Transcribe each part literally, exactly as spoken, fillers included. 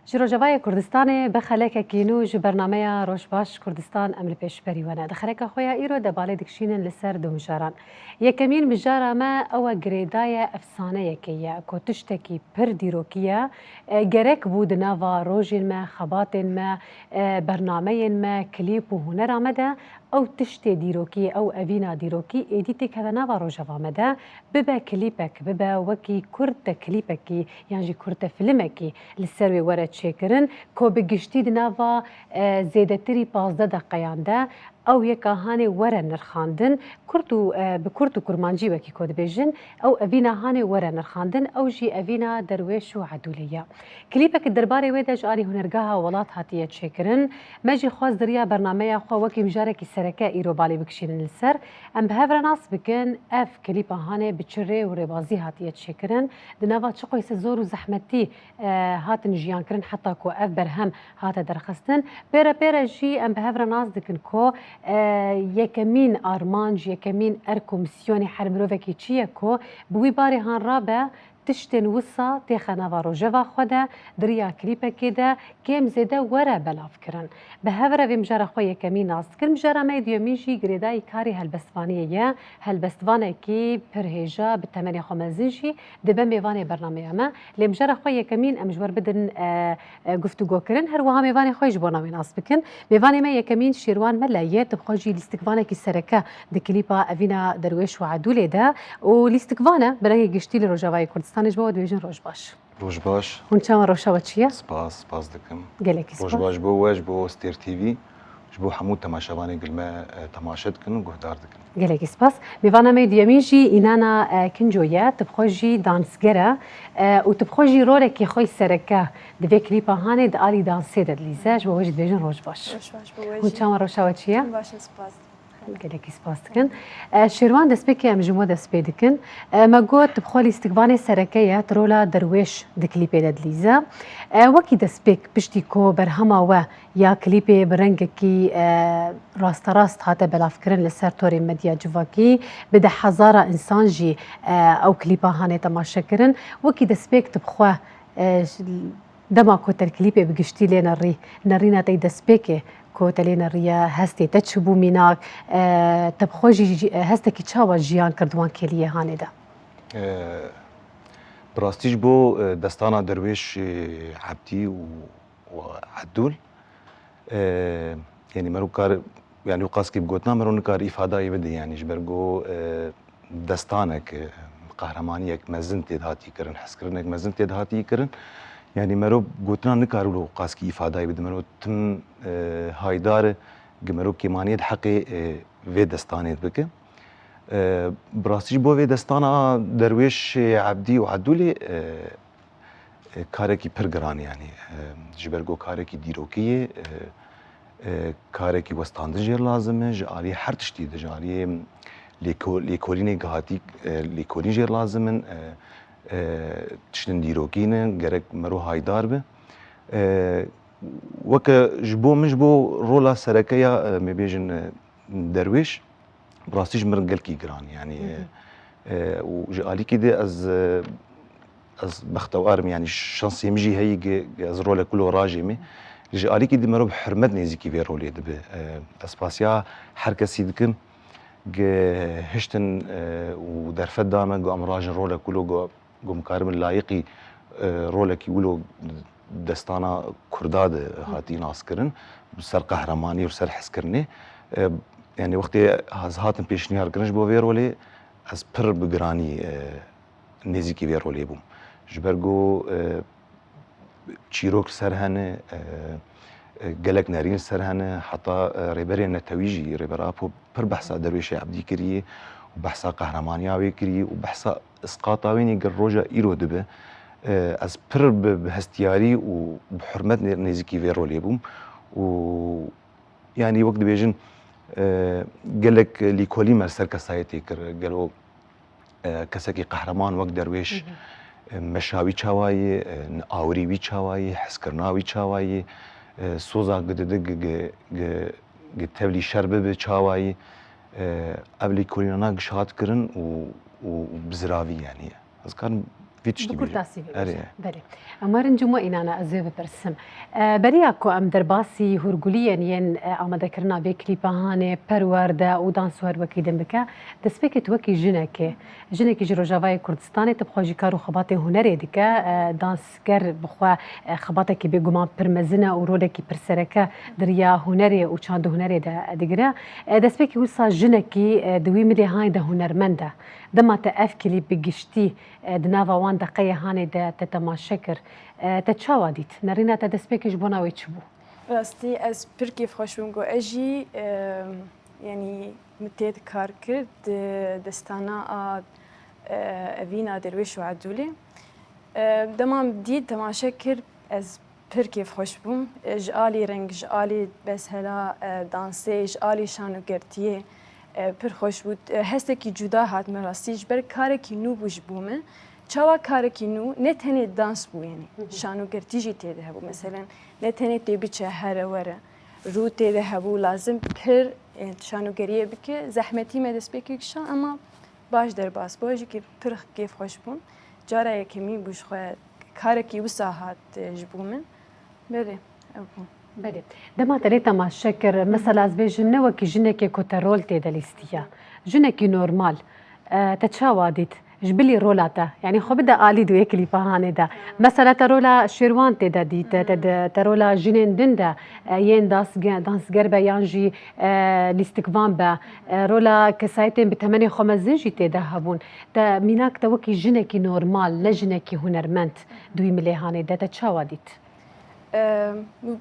Ji Rojavayê Kurdistanê bi xelekekî nû ji bernameya Rojbaş Kurdistan em li pêşberî we ne. Di xeleka xwe ya îro de balê dikişînin li ser du mijaran. Yekemîn mijara me ew e girêdayê efsaneyekê ye ku tiştekî pir dîrokî ye. E, gerek bû di nava rojên me, xebatên me, e, bernameyên me, klîp û hunera me de ew tiştê dîrokî, ew evîna dîrokî êdî têkeve nava rojeva me de, bibe klîpek, bibe wekî kurte klîpekî yan jî kurte filimekî li ser wê were çêkirin, ku bi giştî di nava, e, zêdetirî pazdeh deqeyan de ew yeka hanê were nirxandin, kurt û, e, bi kurt û kurmancî wekî ku dibêjin, ew evîna hanê were nirxandin, ew jî evîna Derwêş û Edûlê ye. Klîpek di derbarê wê de ji alî Hunergeha Welat hatiye çêkirin. Me jî xwest di riya bernameya xwe wekî mijarekî sereke îro balê bikişînin li ser. Em bi hev re nas bikin, ev klîpa hanê bi çi rê û rêbazî hatiye çêkirin, di nava çi qoyse zor û zehmetî, e, hatin jiyan kirin heta ku ev berhem hate derxistin. Pê re pê re jî em bi hev re nas dikin ku, e, yekemîn armanc, yekemîn erk û misyonê her mirovekî çi ye ku bi wî barê han rabe, tiştên wisa têxe nava rojeva xwe de, di riya klîpekê de kêm zêde were belavkirin. Bi hev re vê mijara xwe yekemî nas dikin. Mijara me yê duyemîn jî girêdayî karê helbestvaniyê ye. Helbestvanekî pir hêja, bi temenê xwe mezin jî dibe mêvanê bernameya me. Lê mijara xwe yekemîn em ji we re bidin, e, e, guftûgokirin. Her wiha mêvanê xwe ji bona wê nas bikin. Mêvanê me yekemîn Şêrwan Mele ye, tu bi xwe jî lîstikvanekî sereke di klîpa Evîna Derwêş û Edûlê de û lîstikvan e bi rengê giştî li Rojavayê Kurdistanê. Ji bo we dibêjin roj baş. Roj baş. Hûn çawa, rewşa we çi ye? Spas, spas dikim. Gelekî spas. Roj baş bo we, ji bo Stêr T V, ji bo hemû temaşevanê ku li me, e, temaşe dikin û guhdar dikin. Gelekî spas. Mêvana me yê duyemîn jî Înana, e, Kinco ye. Tu bi xwe jî dansger e, e, û tu bi xwe jî rolekî xwe yî sereke di vê klîpa hanê di alî dansê de dilîze. Ji bo we jî dibêjin roj baş. Roj baş bo we jî. Hûn çawa, rewşa we çi ye? Baş in, spas. Gelekî spas dikin. E, Şêrwan, destpêkê em ji we dest pê dikin. E, me got tu bi xwe lîstikvanê sereke ye, tu rola Derwêş di klîpê de dilîze. E, wekî destpêk piştî ku berhema we ya klîpê bi rengekî, e, rasterast hate belavkirin li ser torên medya civakî, bi deh hezara însan jî, e, ew klîpa hanê temaşe kirin. Wekî destpêk tu bi xwe, e, ş-, dema ku te li klîpê bi giştî lê nerî, nerîna te yî destpêkê ku te lê neriye, hestê te çi bû mînak, e, te bi xwe jî, jî, e, hestekî çawa jiyan kir di wan kêliyê hanê de? E, bi rastî ji bo, e, destana Derwêş, e, Ebdî û û Edûl. E, yanî mero kar, yanî wê qaskî bi gotina mero nikar îfadayê bide, yanî ji ber ku, e, destanek, e, qehremaniyek mezin tê de hatî kirin, hezkirinek mezin tê de hatî kirin. Yanî mero gotina nikar wilo qaskî îfadayê bide. Mero tim, e, haydar e, gi mero kêmaniyê di heqê, e, vê destanê bike. E, bi rastî ji bo vê destana Derwêşê Ebdî û Edûlê, e, e, karekî pir giran e, yanî, e, ji ber ku karekî dîrokî ye, e, e, karekî westandin jê re lazim e, ji aliyê her tiştî de, ji aliyê lêko-, lêkolînê gihatî, e, lêkolîn jê re lazim in, e, e, tiştin dîrokî ne, gerek mero haydar be. E, weke ji bo min, ji bo rola sereke ya, e, me bêjin, e, Derwêş, bi rastî ji min re gelkî giran e, yanî, Hı hı. e, û ji alîkî de ez, e, ez bextewar im, yanî şansê min jî heyî ge, ge ez rolek wilo rajê me. Ji alîkî de mero bi hurmet nêzîkî vê rolê dibe. E, ez spasiya her kesî dikim ge hiştin, e, û derfet da me, ge em rajin rolek wilo, ge ku em karibin layiqî, e, rolekî wilo destana Kurda de hatî naskirin, bi ser qehremanî û ser hezkirinê. E, yanî wextê ez hatim pêşniyar kirin ji bo vê rolê, ez pir bi giranî, e, nêzîkî vê rolê bûm. Ji ber ku, e, çîrok li ser hene, e, e, gelek nerîn li ser hene, heta, e, rêberên netewî jî, Rêber Apo pir behsa Derwêşê Ebdî kiriye û behsa qehremanîya wê kiriye û behsa isqata wê nî gel roja îro dibe. E, ez pir bi, bi hestiyarî û bi hurmet nê-, nêzîkî vê rolê bûm û yanî wek dibêjin, e, gelek lîkolî me li ser kesayetê kir, gelo e, kesekî qehreman wek Derwêş, Hı hı. e, meşa wî çawa ye, e, awirî wî çawa ye, hezkirina wî çawa ye, e, soza gi dide gi, gi, gi, gi tevlî şer bibe çawa ye, e, ev lêkolînana giş hat kirin û, û, û bi ziravî, yanî ez karim Vî tiştî bî. Bi kurtasî vê bêje. Belê. Em werin cuma înana ez ê bipirsim. E, beriya ku em derbasî hûrguliyên yên, e, amadekirina vê klîpa hanê, perwerde û dans û her wekî din bike, destpêkê tu wekî jinekê, jinekî ji Rojavayê Kurdistanê tu bi xwe jî kar û xebatê hunerê dike, e, dansger bi xwe, e, xebatekî bêguman pir mezin e û rolekî pir sereke di riya hunerê û çand û hunerê de digire. E, destpêkê wisa jinekî, e, di wî milê hanê de hunermend e. Dema te ev klîp bi giştî e, di nava wan deqeyê hanê de te temaşe kir. E, te çawa dît? Nerîna te destpêkê ji bona wê çi bû? Rastî ez pir kêfxweş bûm ku ez jî, e, yanî min tê de kar kir di destana a, e, Evîna Derwêş û Edûlê. E, dema min dît, temaşe kir, ez pir kêfxweş bûm. E, ji alî reng, ji alî mesela, e, dansê, ji alî şanogertiyê, e, pir xweş bû. E, hestekî cuda hat min rastî. Ji ber karekî nû bû ji bo min. Çawa karekî nû? Ne tenê dans bû, yanî şanogertî jî tê de hebû. Meselen, ne tenê tê biçe here were. Rû tê de hebû, lazim pir, e, şanogeriyê bike. Zehmetî me destpêkê kişand, ema baş derbas bû. Ez jî kê-, pir kêfxweş bûm. Cara yekemîn bû ji xwe karekî wisa hat, e, ji bo min. Belê, ew bû. Belê. Dema te lê temaşe kir, mesela ez bêjim ne wekî jinekê ku te rol tê de lîstiya. Jinekî normal. E, te çawa dît? Ji bilî rola te. Yanî xwe bide alî di wê klîpa hanê de. Mesela te rola şêrwan tê de dît, te, te, de- te rola jinên din de, e, yên dansge-, dansger be yan jî, e, lîstikvan be. E, rola kesayetên bi temenê xwe mezin jî tê de hebûn. Te mînak te wekî jinekî normal, ne jinekî hunermend di wî milê hanê de te çawa dît? Em, û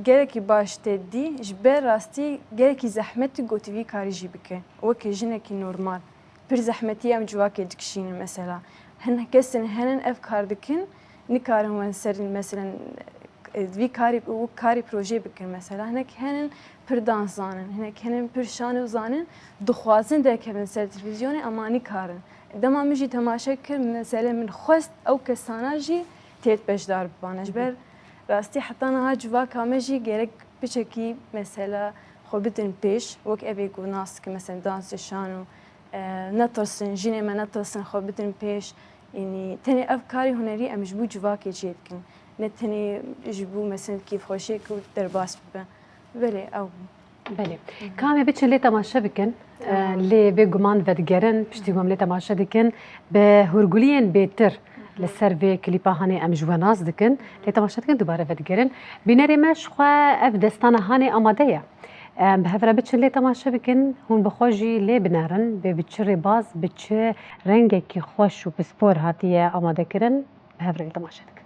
gerekî baş te dî, ji ber rastî gerekî zehmet e ku tu vî karî jî bike. Weke jinekî normal. Pir zehmetî em civakê dikişînin mesela. Hin kesin henin ev kar dikin, nikarin wen ser, meselen, e, vî karî, û karî projê bikin mesela. Hinek henin pir dans zanin, hinek henin pir şano zanin, dixwazin derkevin ser televîzyonê, ema nikarin. Dema min jî temaşe kir, mesele min xwest ew kesana jî têt beşdar bibane. Ji ber rastî heta niha civaka me jî gerek piçekî mesela xwe bidin pêş, wek evê ku nas dikin, mesela dansê şano, e, netirsin, jinê me netirsin, xwe bidin pêş. Yanî tenê ev karê hunerî em ji bo civakê çê dikin. Ne tenê ji bo mesela kêfxweşiyê ku derbas bibe. Belê, ew bû. Belê. Ka em ê biçin lê temaşe bikin, e, lê bêguman vedigerin, piştî ku em lê temaşe dikin, bi hûrguliyên bêtir li ser vê klîpa hanê em ji we nas dikin, lê temaşe dikin, dubare vedigerin. Bînerê me ji xwe ev destana hanê amade ye. Em bi hev re biçin lê temaşe bikin, hûn bi xwe jî lê binerin, bê bi çi rêbaz, bi çi rengekî xweş û pispor hatiye amadekirin, bi hev re lê temaşe dikin.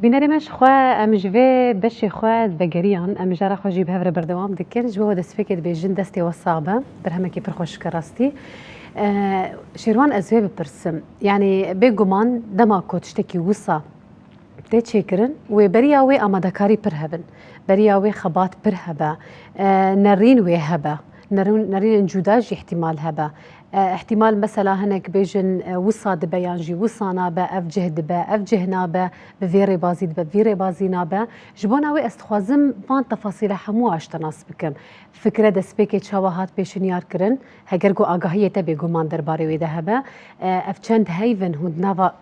Bînerê me ji xwe, em ji vê beşê xwe vegeriyan, em mijara xwe jî bi hev re berdewam dikin. Ji bo destpêkê dibêjin destê we sax be, berhemekî pir xweşik e rastî. E, Şêrwan, ez wê bipirsim. Yanî bêguman dema ku tiştekî wisa tê çêkirin, wê beriya wê amadekarî pir hebin. Beriya wê xebat pir hebe. E, nerîn wê hebe. Nerîn, nerînên cuda jî îhtimal hebe. E, îhtimal mesela hinek bêjin, e, wisa dibe yan jî wisa nabe, ev cih dibe, ev cih nabe, bi vê rêbazî dibe, bi vî rêbazî nabe. Ji bona wê ez dixwazim van tefasîla hemû aştenas bikim. Fikre destpêkê çawa hat pêşinyar kirin? Heger ku agahiyê te bêguman derbarê wê de hebe, e, ev çend heyv in hûn di nava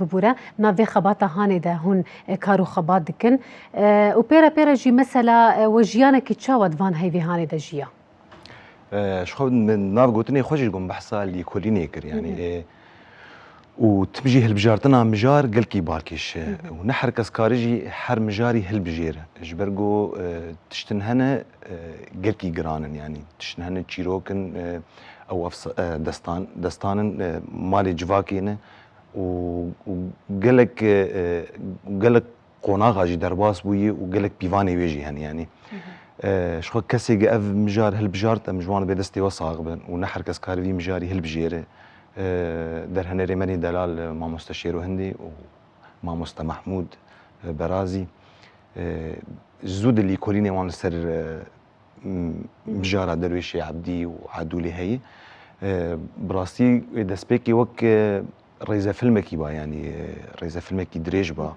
bibûre, nav vê xebata hanê de hûn, e, kar û xebat dikin. E, û pê re pê re jî mesela, e, we jiyanekî çawa di van heyvê hanê de jiya? E, ji xwe min nav gotinê xwe jî got, behsa lêkolînê kir, yanî, Hı hı. e, û tim jî hilbijartina mijar gelkî balkêş e. Hı hı. Û ne her kes kare jî her mijarî hilbijêre. Ji ber ku, e, tiştin hene, e, gelkî giran in, yanî tiştin hene çîrok in, e, ew efsa-, e, destan, destan in, e, malê civakê ne û, û gelek, e, e, gelek qonaxa jî derbas bûye û gelek pîvanê wê jî hene, yanî. Hı hı. E, ji xwe kesê ge ev mijar hilbijart, em ji wan bê destê we sax bin û ne her kes kare vî mijarî hilbijêre. E, derhenerê me nê delal, e, mamoste Şêro Hindî û mamoste Mahmûd, e, Berazî. E, zû di lîkolînê wan li ser, e, m-, mijara Derwêşê Ebdî û Edûlê heye. E, bi rastî wê destpêkê wek, e, rêzefilmekî ba, yanî, e, rêzefilmekî dirêj ba. Hı hı.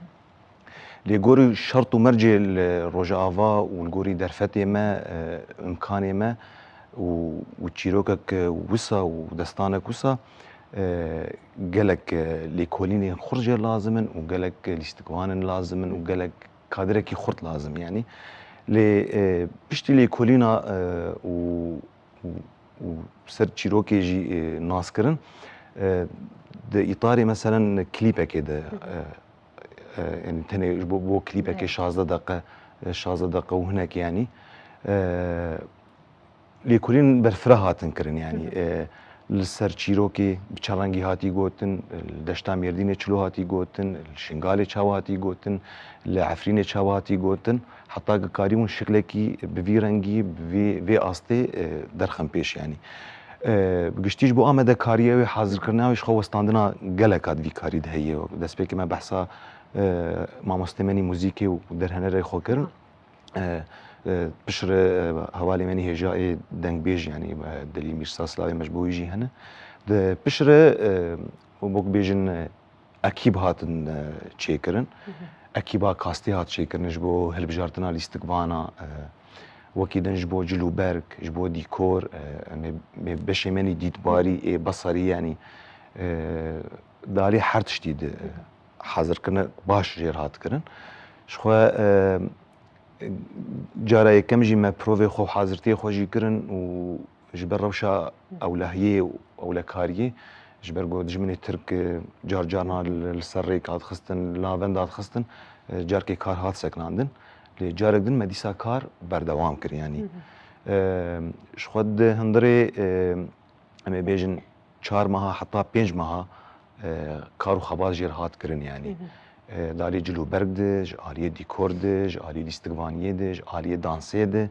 Lê gorî şert û mercê li Rojava û li gorî derfetê me, e, imkanê me û, û çîrokek wisa û destanek wisa, e, gelek, e, lêkolînên xurt jê lazim in û gelek lîstikvanên lazim in û gelek kadirekî xurt lazim, yanî. Lê, e, piştî lêkolîna, e, û, û, û ser çîrokê jî, e, naskirin, e, di îtarê meselen klîpekê de, e, e, yanî tenê ji bo, bo klîpekê Evet. şazdeh deqe, e, şazdeh deqe û hinek, yanî, e, lêkolîn berfireh hatin kirin, yanî, Hı hı. e, li ser çîrokê bi çi rengî hatî gotin, li deşta Mêrdînê çilo hatî gotin, li Şingalê çawa hatî gotin, li Efrînê çawa hatî gotin, heta ki karîbûn şiklekî bi vî rengî, bi vî, vê astê, e, derxin pêş, yanî. E, bi giştî ji bo amadekariyê wê, hazirkirina wê ji xwe westandina gelek a di vî karî de heye. Destpêkê me behsa, e, mamostê me nî muzîkê û derhenerê xwe kirin. E, e, piştre, e, hevalê me nî hêja ê dengbêj, yanî, e, Delîl Mîrsa, silavê me ji bo wî jî hene. Di piştre, e, wek bêjin, e, ekîb hatin, e, çêkirin. Hı hı. Ekîba kastê hat çêkirin ji bo hilbijartina lîstikvana, e, wekî din ji bo cil û berg, ji bo dîkor, e, em ê, em ê beşê me nî dîtbarî ê Besarî, yanî, e, dalê her tiştî di, e, hazirkirine baş jêr hat kirin. Ji xwe, e, Cara yekem jî me provê xwe û hazirtiyê xwe jî kirin û ji ber rewşa ewlehiyê û ewlekariyê, ji ber ku dijminê Tirk, e, car carna li, li ser rêk hat xistin, li navenda hat xistin, e, carkê kar hat sekinandin. Lê carek din me dîsa kar berdewam kir, yanî. Hı hı. E, ji xwe di hundirê, e, em ê bêjin çar meha heta pênc meha, e, kar û xebat jê re hat kirin, yanî. Hı hı. E, di aliyê cil û berg de, ji aliyê dîkor de, ji aliyê lîstikvaniyê de, ji aliyê dansê de.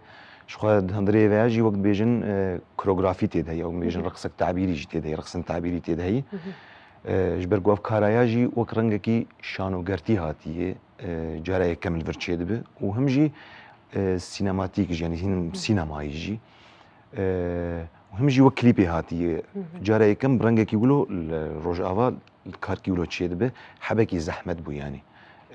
Ji xwe di hundirê vê ya jî wek dibêjin, e, koreografî tê de heye, wek dibêjin Hı hı. reqsek tabîrî jî tê de heye, reqsin tabîrî tê de heye. Hı hı. E, ji ber ku ev kara ya jî wek rengekî şanogertî hatiye, e, cara yekem li vir çêdibe û him jî, e, sînematîk jî, yanî hîn Hı hı. sînemayî jî. E, û him jî wek klîpê hatiye. Hı hı. Cara yekem bi rengekî wilo li Rojava karkî wilo çêdibe, hebekî zehmet bû, yanî.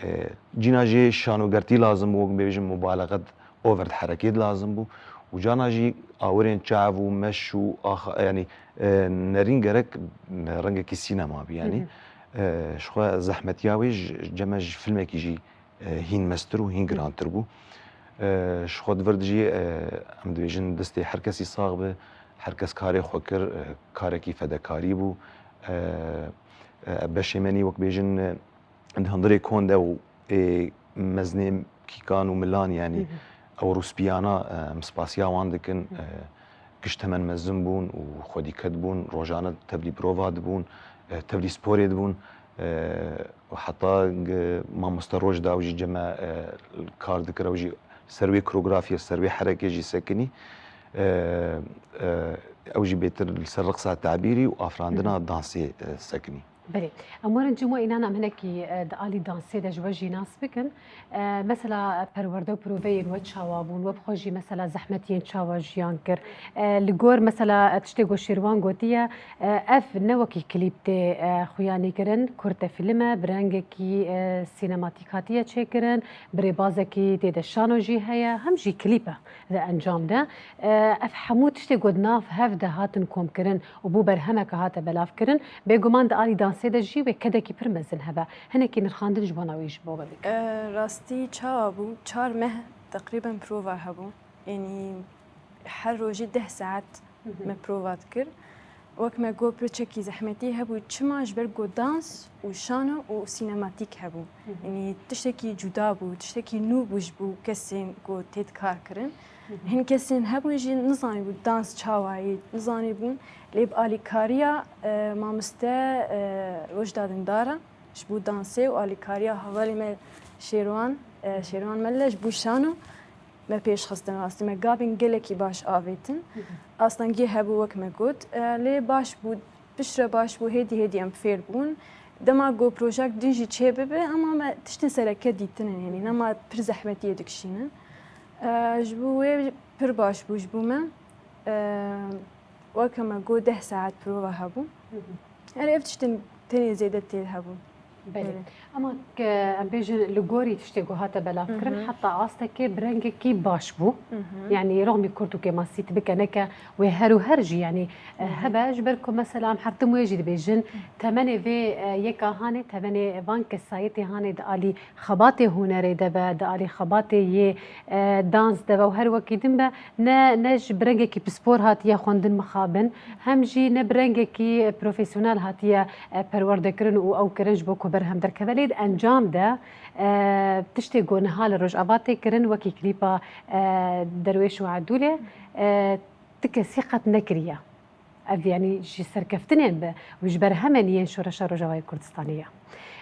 E, cîna jê şanogertî lazim bû, wek bêjim mubaleğet over di herekê de lazim bû. Û carna jî awirên çav û meş û axa-, yanî, e, nerîn gerek rengekî sînema bî, yanî. Hı hı. E, ji xwe zehmetiya wê ji, cem me ji filmekî jî e, hîn mestir û hîn girantir bû. E, ji xwe di vir de jî, e, em dibêjin destê her kesî sax be, her kes karê xwe kir, e, karekî fedekarî bû. E, e, beşê me nî wek bêjin, e, di hundirê kon de û ê meznê kîkan û milan, yanî Hı hı. ew rûspiyana, e, em spasiya wan dikin. Hı hı. E, Giş temen mezin bûn û xwedîket bûn, rojane tevlî prova dibûn, e, tevlî sporê dibûn. E, û heta g-, mamoste Rojda ew jî cem me, e, kar dikir, ew jî ser wê koreografiyê, ser wê herekê jî sekinî. E, e, ew jî bêtir li ser riqsa tabîrî û afirandina dansê, e, sekinî. Belê. Em werin cima înan em hinekî, e, di alî dansê de ji we jî nas bikin. E, mesela, e, perwerde û proveyên we çawa bûn? We bi xwe jî mesela zehmetiyên çawa jiyan kir? E, li gor mesela, e, tiştê ku Şêrwan gotiye, e, ev ne wekî klîp tê, e, xuyanî kirin, kurte fîlm e, bi rengekî, e, sînematîk hatiye çêkirin, bi rêbazekî tê de şano jî heye, hem jî klîp e di encam de. E, ev hemû tiştê ku di nav hev de hatin komkirin û bû berhemeke hate belavkirin, bêguman di alî dansê de jî wê kedekî pir mezin hebe. Hinekî nirxandin ji bona wî ji bo we bikin. E, rastî çawa bû? Çar meh teqrîben prova hebû. Yanî her rojê deh saet me prova dikir. Wek me got, pir çekî zehmetî hebû. Çima? Ji ber ku dans û şano û sînematîk hebû. Yanî tiştekî cuda bû, tiştekî nû bû ji bo kesên ku tê dikar kirin. Hin kesên hebûn jî nizanîbû dans çawa ye, nizanîbûn. Lê bi alîkariya, e, mamoste, e, Rojda Dindar e, ji bo dansê û alîkariya hevalê me Şêrwan, e, Şêrwan Melle ji bo şano me pêş xistin rastî. Me gavên gelekî baş avêtin. Astengiyê hebû wek me got, e, lê baş bû, piştre baş bû, hêdî hêdî em fêr bûn. Dema ku projek din jî çê bibe, ema me tiştên sereke dîtin in, yanî nema pir zehmetiyê dikişînin. E, ji bo wê pir baş bû ji bo me. E, weke me got deh saet prova hebû. Erê, ev tiştên tenê zêde tê hebûn. Belê. Belê. Ama ke em bêjin li gorî tiştê ku hate belavkirin, heta astekê bi rengekî baş bû. Yanî rexmî kurt û kêmasît bike neke wê her û her jî, yanî, e, hebe, ji ber ku mesela em her tim wê jî dibêjin, temenê vê, e, yeka hanê, temenê van kesayetê hanê di alî xebatê hunerê de be, di alî xebatê yê, e, dans de be û her wekî din be, ne, ne ji bi rengekî pispor hatiye xwendin mixabin, hem jî ne bi rengekî profesyonel hatiye, e, perwerdekirin û ew kirin ji bo ku berhem derkeve. Lê di encam de, e, tiştê ku niha li Rojava tê kirin wekî klîpa, e, Derwêş û Edûlê, e, ti kesî qet nekiriye. Ev, yanî ji serkeftinên bi û ji berhemên yên Şoreşa Rojavayê Kurdistanê ye.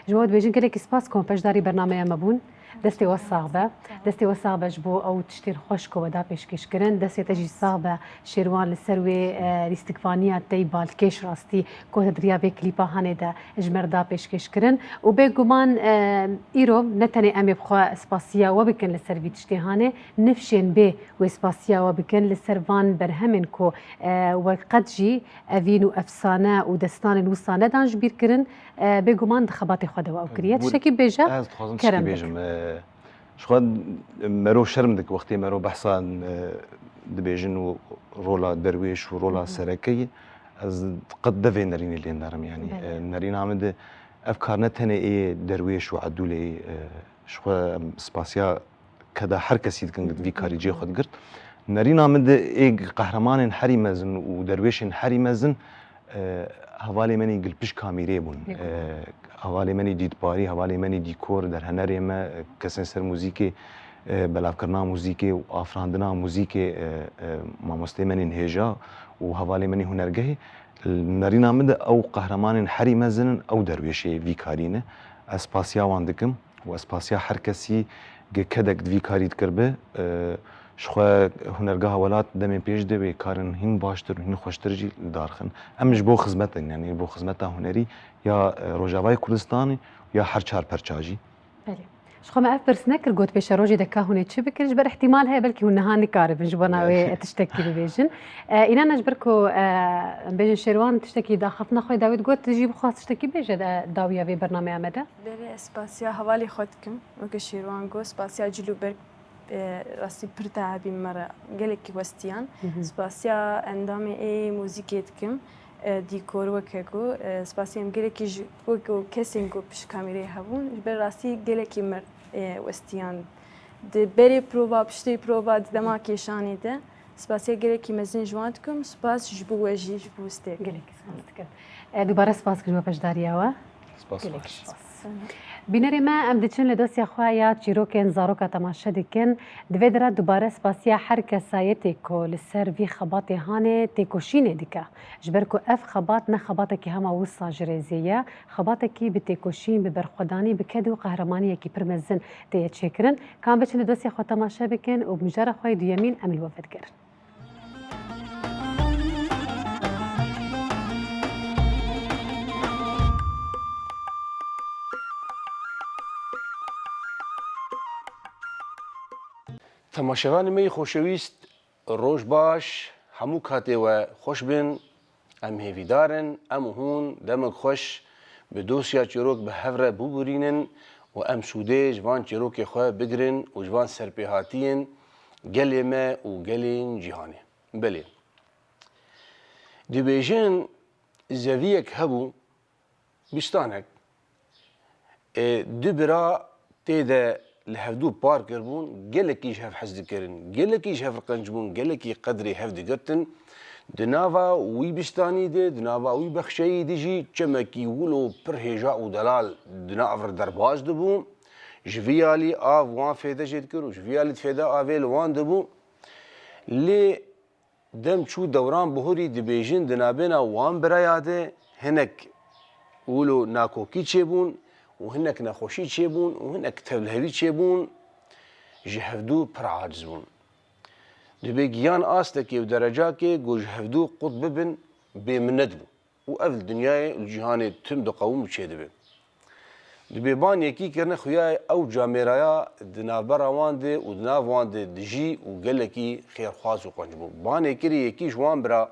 Ji bo dibêjin gelekî spas ku hûn beşdarî bernameya me bûn. Destê we sax be. Destê we sax be ji bo ew tiştên xweş ku we da pêşkêş kirin. Destê te jî sax be Şêrwan, li ser wê, e, lîstikvaniya te yî balkêş rastî ku te di riya vê klîpa hanê de ji me re da pêşkêş kirin. Û bêguman, e, îro ne tenê em ê bi xwe spasiya we bikin li ser vî tiştê hanê, nifşên bê wê spasiya we bikin li ser van berhemên ku, e, we qet jî evîn û efsane û destanên wisa nedan ji bîr kirin, e, bêguman di xebatê xwe de we ew kiriye. Tiştekî bêje, ez dixwazim tiştekî bêjim. E, ji xwe mero şerm dik wextê mero behsa, e, dibêjin û rola derwêş û rola sereke ye. Ez qet devê nerînê lê nerim, yanî, e, nerîna min de ev kar ne tenê ê derwêş û edûlê ye, e, ji xwe em spasiya keda her kesî dikin, vî karî cihê xwe digirt. Nerîna min de ê qehremanên herî mezin û derwêşên herî mezin, e, hevalê min ê gilpişt kamîrê bûn. E, hevalê min ê dîtbarî, hevalê min ê dîkor, derhenerê me, e, kesên ser muzîkê, e, belavkirina muzîkê û afirandina muzîkê, e, e, mamosteyê min ên hêja û hevalê min ê hunergehê. Nerîna min de ew qehremanên herî mezin in, ew derwêşê vî karî ne. Ez spasiya wan dikim. û ez spasiya her kesî ge kedek di vî karî dikirbe, e, ji xwe Hunergeha Welat demên pêş de wê karin hîn baştir û hîn xweştir jî li dar xin. Em ji bo xizmet in, yanî bo xizmeta hunerî ya, e, Rojavayê Kurdistanê ya her çar perça jî. Belê. Ji xwe me ev pirs nekir, got pêşerojê de ka hûn ê çi bikin, ji ber îhtîmal heye belkî hûn niha nikaribin ji bona wê tiştekî bibêjin. E, înan ji ber ku, e, em bêjin Şêrwan tiştekî daxaftina xwe dawî digot, tu jî bixwaz tiştekî bêje de dawiya vê bernameya me de. Belê, ez spasiya hevalê xwe dikim. Weke Şêrwan got, spasiya Cil û Berg, e, rastî pir teebîn me re gelekî westiyan. Spasiya endamê ê muzîkê dikim, e, dîkor weke ku, e, spasiya em gelekî ji weke kesên ku pişt kamîrê hebûn, ji ber rastî gelekî me, e, westiyan. Di berê prova, piştê prova, di dema kêşanê de. Spasiya gelekî mezin ji wan dikim, spas ji bo we jî, ji bo stêrkê. Gelekî spas dikim. E, dubare spas dikim ji bo beşdariya we. Spas. Gelekî spas. Bînerê me, em diçin li dosya xwe ya çîrokên zaroka temaşe dikin. Di vê de re dubare spasiya her kesayetê ku li ser vî xebatê hanê têkoşînê dike. Ji ber ku ev xebat ne xebatekî hema wisa ji rêzê ye, xebatekî bi têkoşîn, bi berxwedanî, bi ked û qehremaniyekî pir mezin tê ye çêkirin. Ka em biçin li dosya xwe temaşe bikin û bi mijara xwe yê duyemîn em li we vedigerin. Temaşevanê me yê xoşewîst, roj baş, hemû katê we xweş bin. Em hêvîdar in, em û hûn demek xweş bi dosya çîrok bi hev re bibûrînin û em sûdê ji van çîrokê xwe bigirin û ji van serpêhatiyên gelê me û gelên cîhanê. Belê. Dibêjin, zeviyek hebû, bistanek, ê, du bira tê de li hevdû par kiribûn, gelekî ji hev hez dikirin, gelekî ji hev qenc bûn, gelekî qedrê hev digirtin. Di nava wî bistanî de, di nava wî bexçeyî de jî çemekî wilo pir hêja û delal di nav re derbas dibû. Ji vî alî av wan fêde jê dikir û ji vî alî fêde avê li wan dibû. Lê dem çû dewran bihurî, dibêjin di nabêna wan biraya de hinek wilo nakokî çêbûn û hinek nexweşî çêbûn û hinek tevlihevî çêbûn, ji hevdû pir aciz bûn. Dibê giyan astekê û derecakê ku ji hevdû qut bibin, bêminet bû. Û ev li dinyayê, li cîhanê tim diqewim û çêdibe. Dibê ban yekî kirine xuya ew camêraya di navbera wan de û di nav wan de dijî û gelekî xêrxwaz û qenc bû. Banê kirî yekî ji wan bira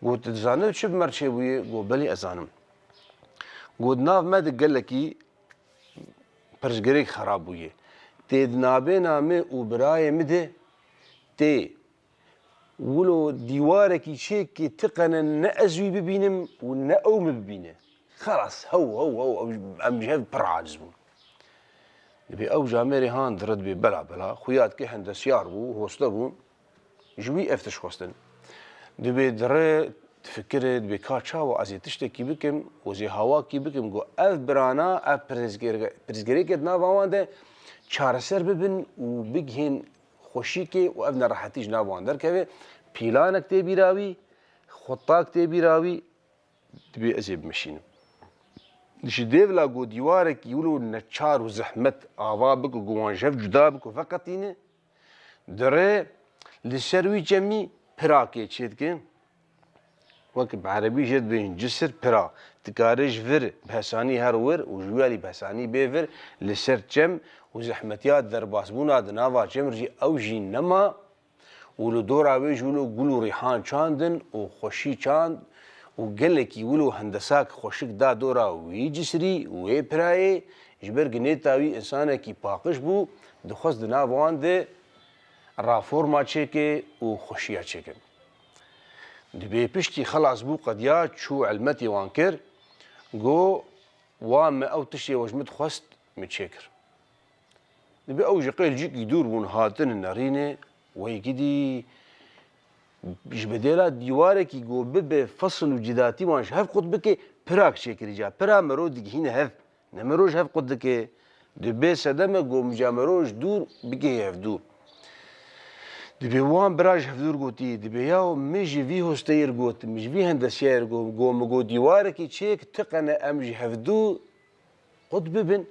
got, "Tu dizanî çi bi me re çêbûye?" Got, "Belê ez zanim." Got, "Di nav me de gelekî pirsgirêk xerab bûye. Tê di nabêna me û birayê min de tê wilo dîwarekî çêkê ti qene ne ez wî bibînim û ne ew min bibîne. Xelas, hew, hew, hew, ew, em ji hev pir aciz bûn." Dibê ew camêrê han dire dibê bela bela, xuya dike hendesyar bû, hoste bû, ji wî ev tişt xwestin. Dibê dire difikire, dibê ka çawa ez ê tiştekî bikim û ez ê hawakî bikim ku ev birana, ev pirsgirêke-, pirsgirêkê di nava wan de çareser bibin û bigihên xweşikê û ev nerehetî ji nav wan derkeve. Pîlanek tê bîra wî, xutak tê bîra wî, dibê ez ê bimeşînim. Ji dêvla ku dîwarekî wilo neçar û zehmet ava bike, ku wan ji hev cuda bike û veqetîne, dire li ser wî çemî pirakê çêdike. Wek bi erebî jê dibêjin cisir pira. Dikare ji vir bi hesanî her wir û ji wî alî bi hesanî bê vir li ser çem û zehmetiya derbasbûna di nava çem jî ew jî nema û li dora wê jî wilo gul û rîhan çandin û xweşî çand û gelekî wilo hendesak xweşik da dora wî cisirî û wê pirayê, ji ber ku nêta wî însanekî paqij bû, dixwest di nav wan de raforma çêke û xweşiya çêke. Dibê piştî xelas bû, qediya çû elmetê wan kir, got, "Wa me ew tiştê we ji min dixwest, min çêkir." Dibê ew ji qêl cîkî dûr bûn, hatin nerînê, wê gidî ji bedêla dîwarekî got bibe fesil û cidatî wan ji hev qut bike, pirak çêkirî ca. Pira mero digihîne hev. Ne mero ji hev qut dike. Dibê sedeme got, "Min ca mero ji dûr bigihê hevdû." Dibê wan bira ji hevdûr gotî, dibê ya min ji vî hosteyê re got, min ji vî hendesiyayê re got, got, "Min got dîwarekî çêk, ti qene em ji hevdû qut bibin."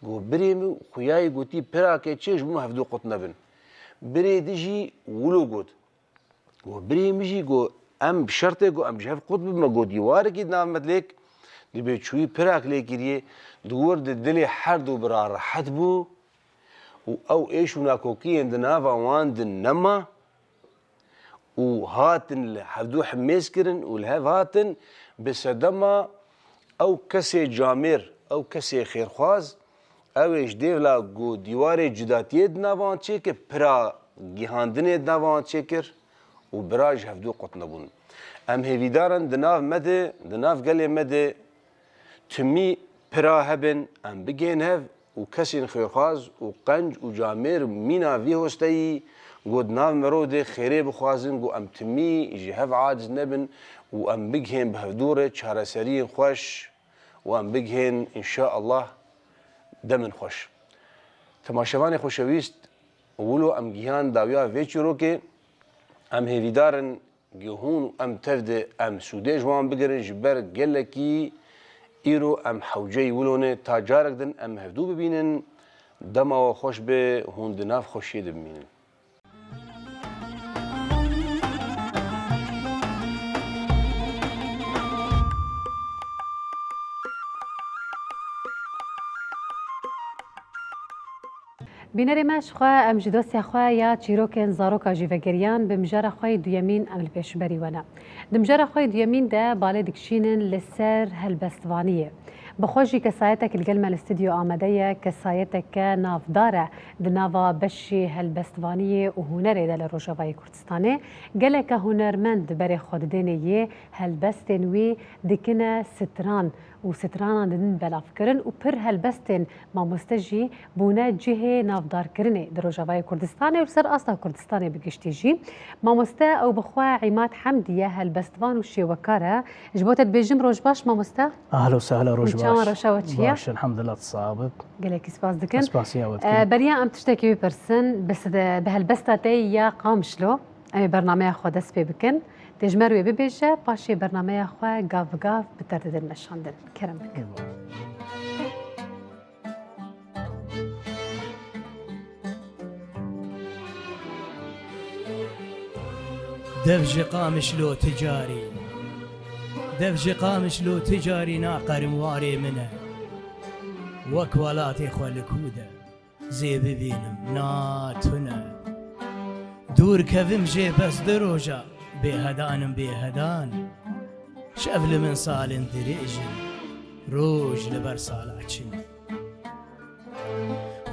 Got, "Birê min xuyayê gotî, pirake çê ji bo min hevdû qut nebin." Birê di jî wilo got. Got, "Birê min jî got, em bi şertê got, em ji hev qut bibin." Got, "Dîwarekî di nav me de lêk." Dibê çûyî pirak lê kiriye, di wir de dilê her du bira rehet bû û ew êş û nakokiyên di nava wan de nema û hatin li hevdû himêz kirin û li hev hatin bi sedema ew kesê camêr, ew kesê xêrxwaz, ew ê ji dêvla ku dîwarê cudatiyê di nava wan çêkir, pira gihandinê di nava wan çêkir û bira ji hevdû qut nebûn. Em hêvîdar in di nav me de, di nav gelê me de timî pira hebin, em bigihên hev û kesên xêrxwaz û qenc û camêr mîna vî hosteyî ku di nav mero de xêrê bixwazin, ku em timî ji hev aciz nebin û em bigihên bi hevdû re çareseriyên xweş û em bigihên, înşaallah, Demên xweş. Temaşevanê xoşewîst, wilo em gihan dawiya vê çîrokê, em hêvîdar in, Gihûn û em tev de em sûdê ji wan bigirin, ji ber gelekî îro em hewceyî wilo ne. Ta carek din em hevdû bibînin. Dema we xweş be, hûn di nav xweşiyê de bimînin. Bînerê me, ji xwe em ji dosya xwe ya çîrokên zaroka jî vegeriyan, bi mijara xwe yê duyemîn em li pêşberî we ne. Di mijara xwe yê duyemîn de balê dikişînin li ser helbestvaniyê. Bi xwe jî kesayetek li gel me li stûdyo amade ye, kesayeteke navdar e di nava beşê helbestvaniyê û hunerê de li Rojavayê Kurdistanê. Geleke hunermend berê xwe didêne yê helbestên wî dikine stran û stranan didin belavkirin û pir helbestên mamoste jî bûne cihê navdarkirinê di Rojavayê Kurdistanê û li ser asta Kurdistanê bi giştî jî. Mamoste ew bi xwe Îmad Hemdî ye, helbestvan û şêwekar e. Ji bo te dibêjim roj baş mamoste. Ahla û sehla, roj baş. Hûn çawan, reşa we çi ye? Baş, elhamdulillah, tu sax be. Gelekî spas dikin. Ez spasiya we dikim. E, beriya em tiştekî bipirsin, bi side-, bi helbesta te ya Qamişlo. Em ê bernameya xwe dest pê bikin. Tê ji me re wê bibêje, paşê bernameya xwe gav bi gav bi te re didin meşandin. Kerem bikin. Dev ji Qamişlo ti carî, dev ji Qamişlo ti carî naqerim warê min e. Wek welatê xwe li kû de. Zê bibînim, na tune. Dûr kevim jê bes du roja, bêhedan im bêhedan. Şev li min salin dirêj in, roj li ber sala çin.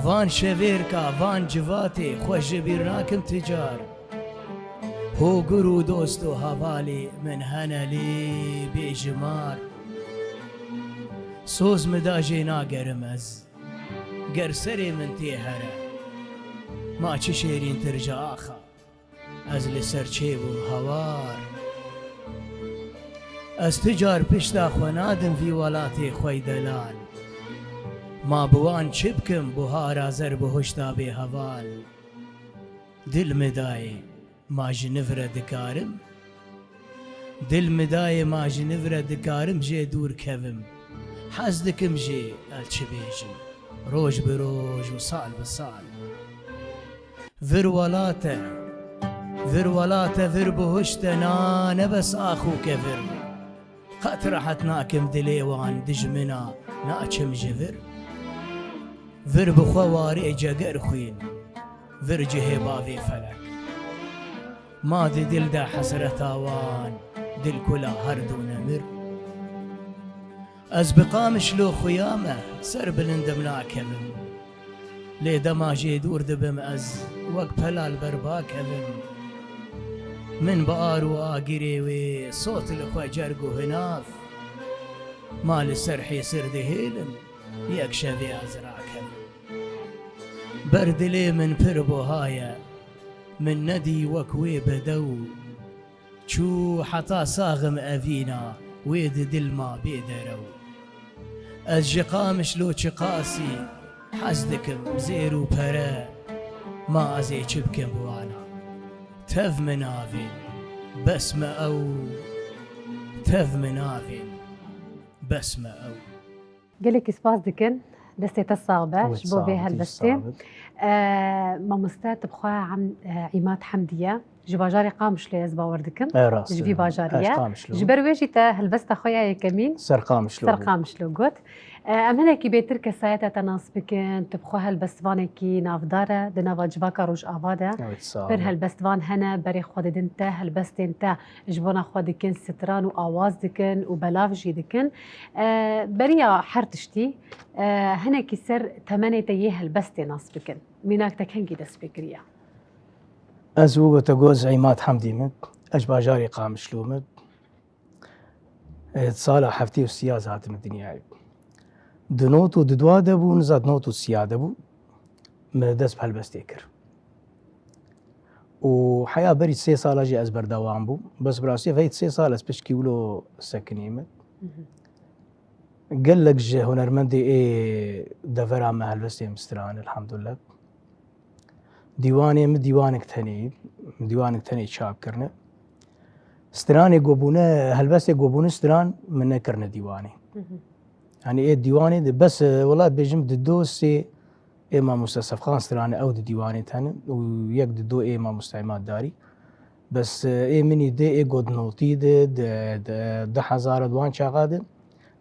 Van şevêrka, van civatê xwe ji bîr nakim ti car. Hogir û dost û hevalê min hene lê bêjimar. Soz min da jê nagerim ez. Ger serê min tê here, ma çi şêrîntir ji axa, ez li ser çêbûm hawar. Ez ti car pişta xwe nadim vî welatê xwey delal. Ma bi wan çi bikim, buhara zer bi huşta bê heval. Dil mi dayê, ma ji niv re dikarim? Dil mi dayê, ma ji niv re dikarim jê dûr kevim? Hez dikim jê, ez çi bêjim? Roj bi roj û sal bi sal. Vir welate, vir welate, vir bihuşte, na ne bes ax û kevir. Qet rehet nakim dilê wan dijmina, naçim ji vir. Vir bi xwe warê ceger xwîn, vir cihê bavê felek. Ma di dil de hesreta wan, dil kula her du nemir. Ez bi Qamişlo xuya me, ser bilind im nakevim. Lê dema jê dûr dibim ez, wek pela li ber ba kevim. Min bi ar û agirê wê sot li xwe cerg û hinav. Ma li ser hêsir dihêlim, yek şevê ez rakevim. Ber dilê min pir buha ye, min nedî wek wê bedew. Çû heta saxim evîna, wê di dil ma bê derew. Ez ji Qamişlo çiqasî hez dikim zêr û pere, ma ez ê çi bikim bi wana? Tev min avên, bes me ew, tev min avên, bes me ew. Gelekî spas dikin. Destê te sax be ji bo vê helbestê. E, mamoste, tu bi xwe Hem-, e, Îmad Hemdî ye. Ji bajarê Qamişlo ye, ez bawer dikim. E, rast. Ji vî bajarî ye. Ji ber wê jî te helbesta xwe ya yekemîn ser Qamişlo got. E, em hinekî bêtir kesayeta te nas bikin. Tu bi xwe helbestvanekî navdar e di nava civaka Rojava de. Evet, sağ ol. Pir helbestvan hene, berê xwe didin te, helbestên te ji bona xwe dikin, stran û awaz dikin û belav jî dikin. E, beriya her tiştî, e, hinekî ser temenê te yê helbestê nas bikin. Mînak te kengî dest pê kiriye? Ez wilo te got, ez Îmad Hemdî me, ez ji bajarê Qamişlo me. E, sala heftê û sîya ez hatime dinyayê. Di not û di dua de bû, niza di not û sîya de bû, me dest bi helbestê kir. Û heya berî sê sala jî ez berdewam bûm. Bes bi rastî veyt sê sal ez pişkî wilo sekinî me. Mhm. Gelek ji hunermendê ê devera me helbestê min stran, elhamdulillah. Dîwanê min dîwanek tenê, dîwanek tenê çap kirine. Stranê ku bûne, helbestê ku bûne stran min nekirine dîwanê. Hı hı. Yanî ê dîwanê de bes, e, wela bêjim di do sê ê mamoste Sefxan stran e, ew di dîwanê tene û yek di do ê mamoste Îmad Darî. Bes, e, ê min î dê ê got notî de, de, de, du hezar û duwan çaxa de,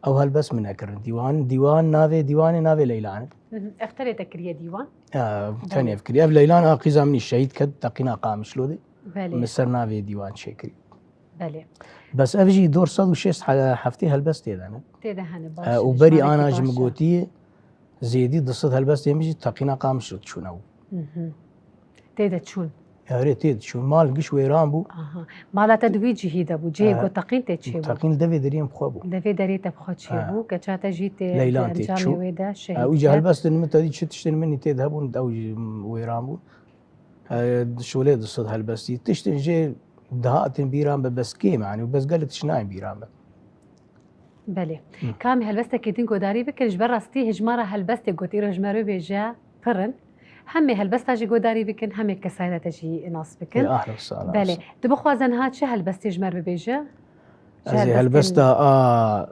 ew helbest min nekirin. Dîwan, dîwan navê, dîwanê navê Leylan e. Hı hı. Ev tenê te kiriye dîwan? E, tenê Belê. ev kiriye. Ev Leylan a qîza min î şehîd ket, teqîna Qamişlo de. Belê. Min ser navê dîwan çêkirî. Belê. Bes ev jî dor sed û şêst he-, heftê helbest tê de ne. Tê de hene, baş E, e, û berî dijmanekî ana ji min baş e. gotiye, zêdî du sed helbestê min jî teqîna Qamişlo çûne û. Hı hı. Tê de çûn. Erê, tê de çûn. Mal giş wêran bû. Aha. Mala te di wî cihî de bû. Cihê E, ku teqîn tê çê bû. Teqîn devê deriyê min bi xwe bû. Devê deriyê te bi xwe çê E. bû. Keça te jî tê Leylan di tê encamê çû. wê de E, şehîd û cî kir. helbestên min tedî çi tiştên min tê de hebûn, ew jî wêran bû. E, şolê du sed helbestî. Tiştên jê dihatin bîran be bes kêm, yanî bes gelek tişt nayên bîran be. Belê. Hı. Kamî helbestekî din godarî bikin, ji ber rastî hejmara helbestê got îro ji me re bêje pir in. Hemê helbesta jî godarî bikin, hemê kesayeta te jî nas bikin. Ê, ahla sala Belê. olsun. Tu bixwaze niha çi helbestê ji me re bibêje? Ji Ez ê helbestên helbesta a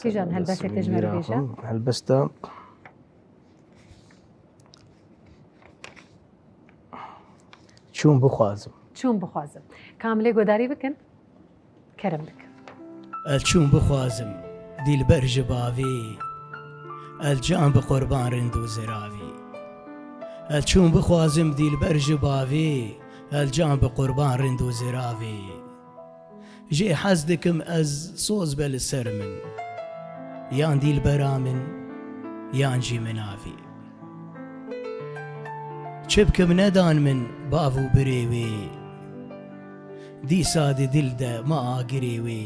Kîjan helbestê te ji me re bêje? Helbesta Çûn bixwazim. Çûn bixwazim. Kamilê godarî bikin. Kerem bikin. Ez çûn bixwazim, dîlber ji bavê, ez can bi qurban rind û ziravê. Ez çûn bixwazim, dîlber ji bavê, ez can bi qurban rind û ziravê. Jê hez dikim ez soz be li ser min, yan dîlbera min, yan jî min avê. Çi bikim nedan min bav û birê wê, dîsa di dil de ma agirê wê.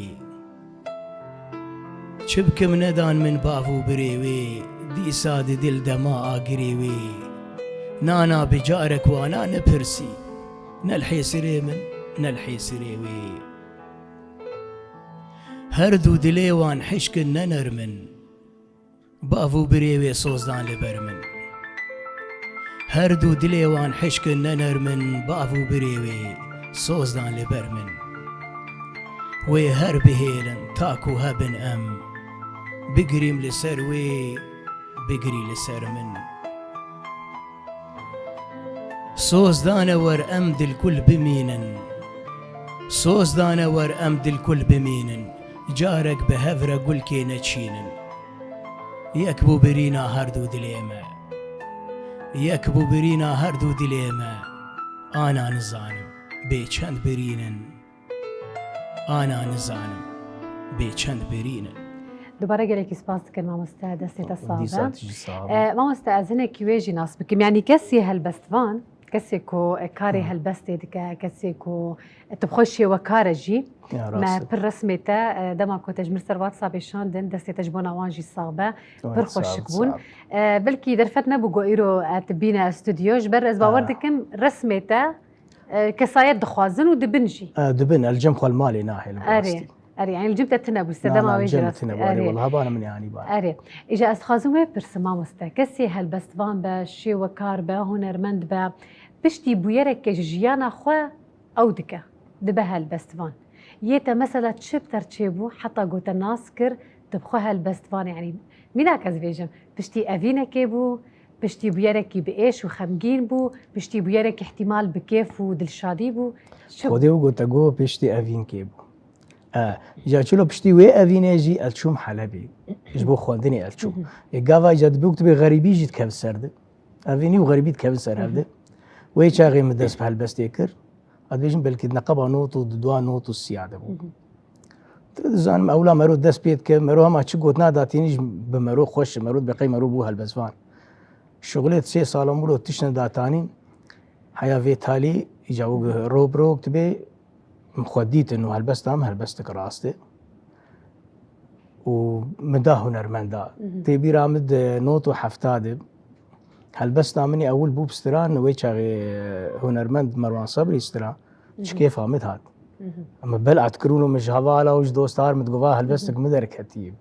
Çi bikim nedan min bav û birê wê, dîsa di dil de ma agirê wê. Nana bi carek wana nepirsî, ne li hêsirê min, ne li hêsirê wê. Her du dilê wan hişkin ne nerm in, bav û birê wê soz dan li ber min. Her du dilê wan hişkin ne nerm in, bav û birê wê soz dan li ber min. Wê her bihêlin ta ku hebin em, bigirîm li ser wê, bigirî li ser min. Soz dane wer em dilkul bimînin. Soz dane wer em dilkul bimînin. Carek bi hev re gulkê neçînin. Yek bû birîna her du dilê me. Yek bû birîna her du dilê me. Ana nizanim bê çend birînin. Ana nizanim bê çend birînin. Dubare gelekî spas dikin mamoste, destê te sax be. Dîsa tu jî sax be. E, mamoste, ez hinekî wê jî nas bikim. Yanî kesê helbestvan, kesê ku, e, karê Hı. helbestê dike, kesê ku, e, tu bi xwe şêwekar e jî. Ya, Me rast e. pir resmê te, e, dema ku te ji min ser WhatsAppê şandin, destê te ji bona wan jî sax be. Oy, Pir sağ ol, xweşik bûn. sağ ol. E, belkî derfet nebû ku îro, e, tu bîne stûdyo. Ji ber ez bawer Ha. dikim resmê te E, kesayet dixwazin û dibin jî. E, dibin, el cem xwe li malê nahêlin bi Erê, rastî. erê, yani li cem te tune bû, Na, sedema na, wê li cem jî min tune bû, erê, erê. wela haba min yanî ba. Erê. Îja ez dixwazim wê pirsim mamoste. Kesê helbestvan be, şêwekar be, hunermend be, piştî bûyereke ji jiyana xwe ew dike, dibe helbestvan. Yê te mesela çi bi te re çêbû, heta ku te nas kir, tu bi xwe helbestvan, yani mînak ez bêjim, piştî evînekê bû, Piştî bûyerekî bi êş û xemgîn bû, piştî bûyerekî ihtimal bi kêf û dilşadî bû. Çi bû? Xwedê û gote got piştî evînkê bû. E, îca çilo piştî wê evînê jî ez çûm Helebê. Ji bo xwendinê ez çûm. Hı hı. Ê gava îca dibûk dibê xerîbî jî dikevin ser de. Evînî û xerîbî dikevin ser Hı hı. hev de. Wê çaxê min dest bi helbestê kir. Ez dibêjim belkî di neqeba not û di dua not û siya de bû. Hı hı. Tu dizanim ewla mero dest pê dike, mero hema çi gotina datînî ji bi mero xweş e, mero dibe qey mero bû helbestvan. Şuxulê sê sala min lo tiştine datanîn, heya vê talî, îca û ro bi ro dibê, min xwe dîtin û helbesta min helbestek rast e. Û min da hunermenda. Mhm. Tê bîra min di not û hefta de helbesta min ê ewil bû bi stiran, wê çaxê hunermend Merwan Sebrî stira, çi Mhm. kêfa min dihat. Em belav kirûn û min ji hevala û ji dostar min digot, va helbestek min derketî.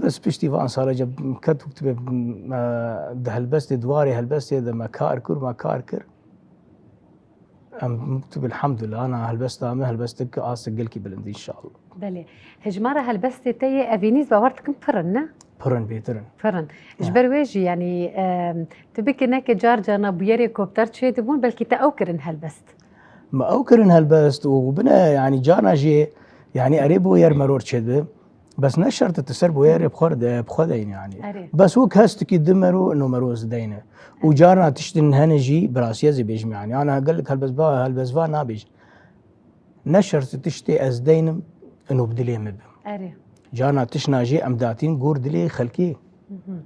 Bes piştî van sala ce ket û tibê, e, di helbestê, di warê helbestê de me kar kir, me kar kir. Em tu elhamdulillah, ana helbesta me helbestek astek gelkî bilind inşallah. Belê. Hejmara helbestê te yê evînî ez bawer dikim pir in, ne? Pir in, bêtir in. Pir in. Ji ber wê jî, yanî, em, tu bikî neke car carna bûyerê ku bi te re çêdibûn, belkî te ew kirin helbest. Me ew kirin helbest û bine, yanî carna jî, yanî erê bûyer meror çêdibe. Bes ne şert e tu ser bûyerê bi xwe de, bi xwe deyne yanî. Erê. Bes wek hestikî di mero, no mero ez deyne. Û carna tiştin hene jî, bi rastî ez ê bêjim yanî. Ana gelek helbestva, helbestva nabêjin. Ne şert e tiştê ez deynim, ino bi dilê min be. Erê. Carna tiştna jî em datîn gor dilê xelkê.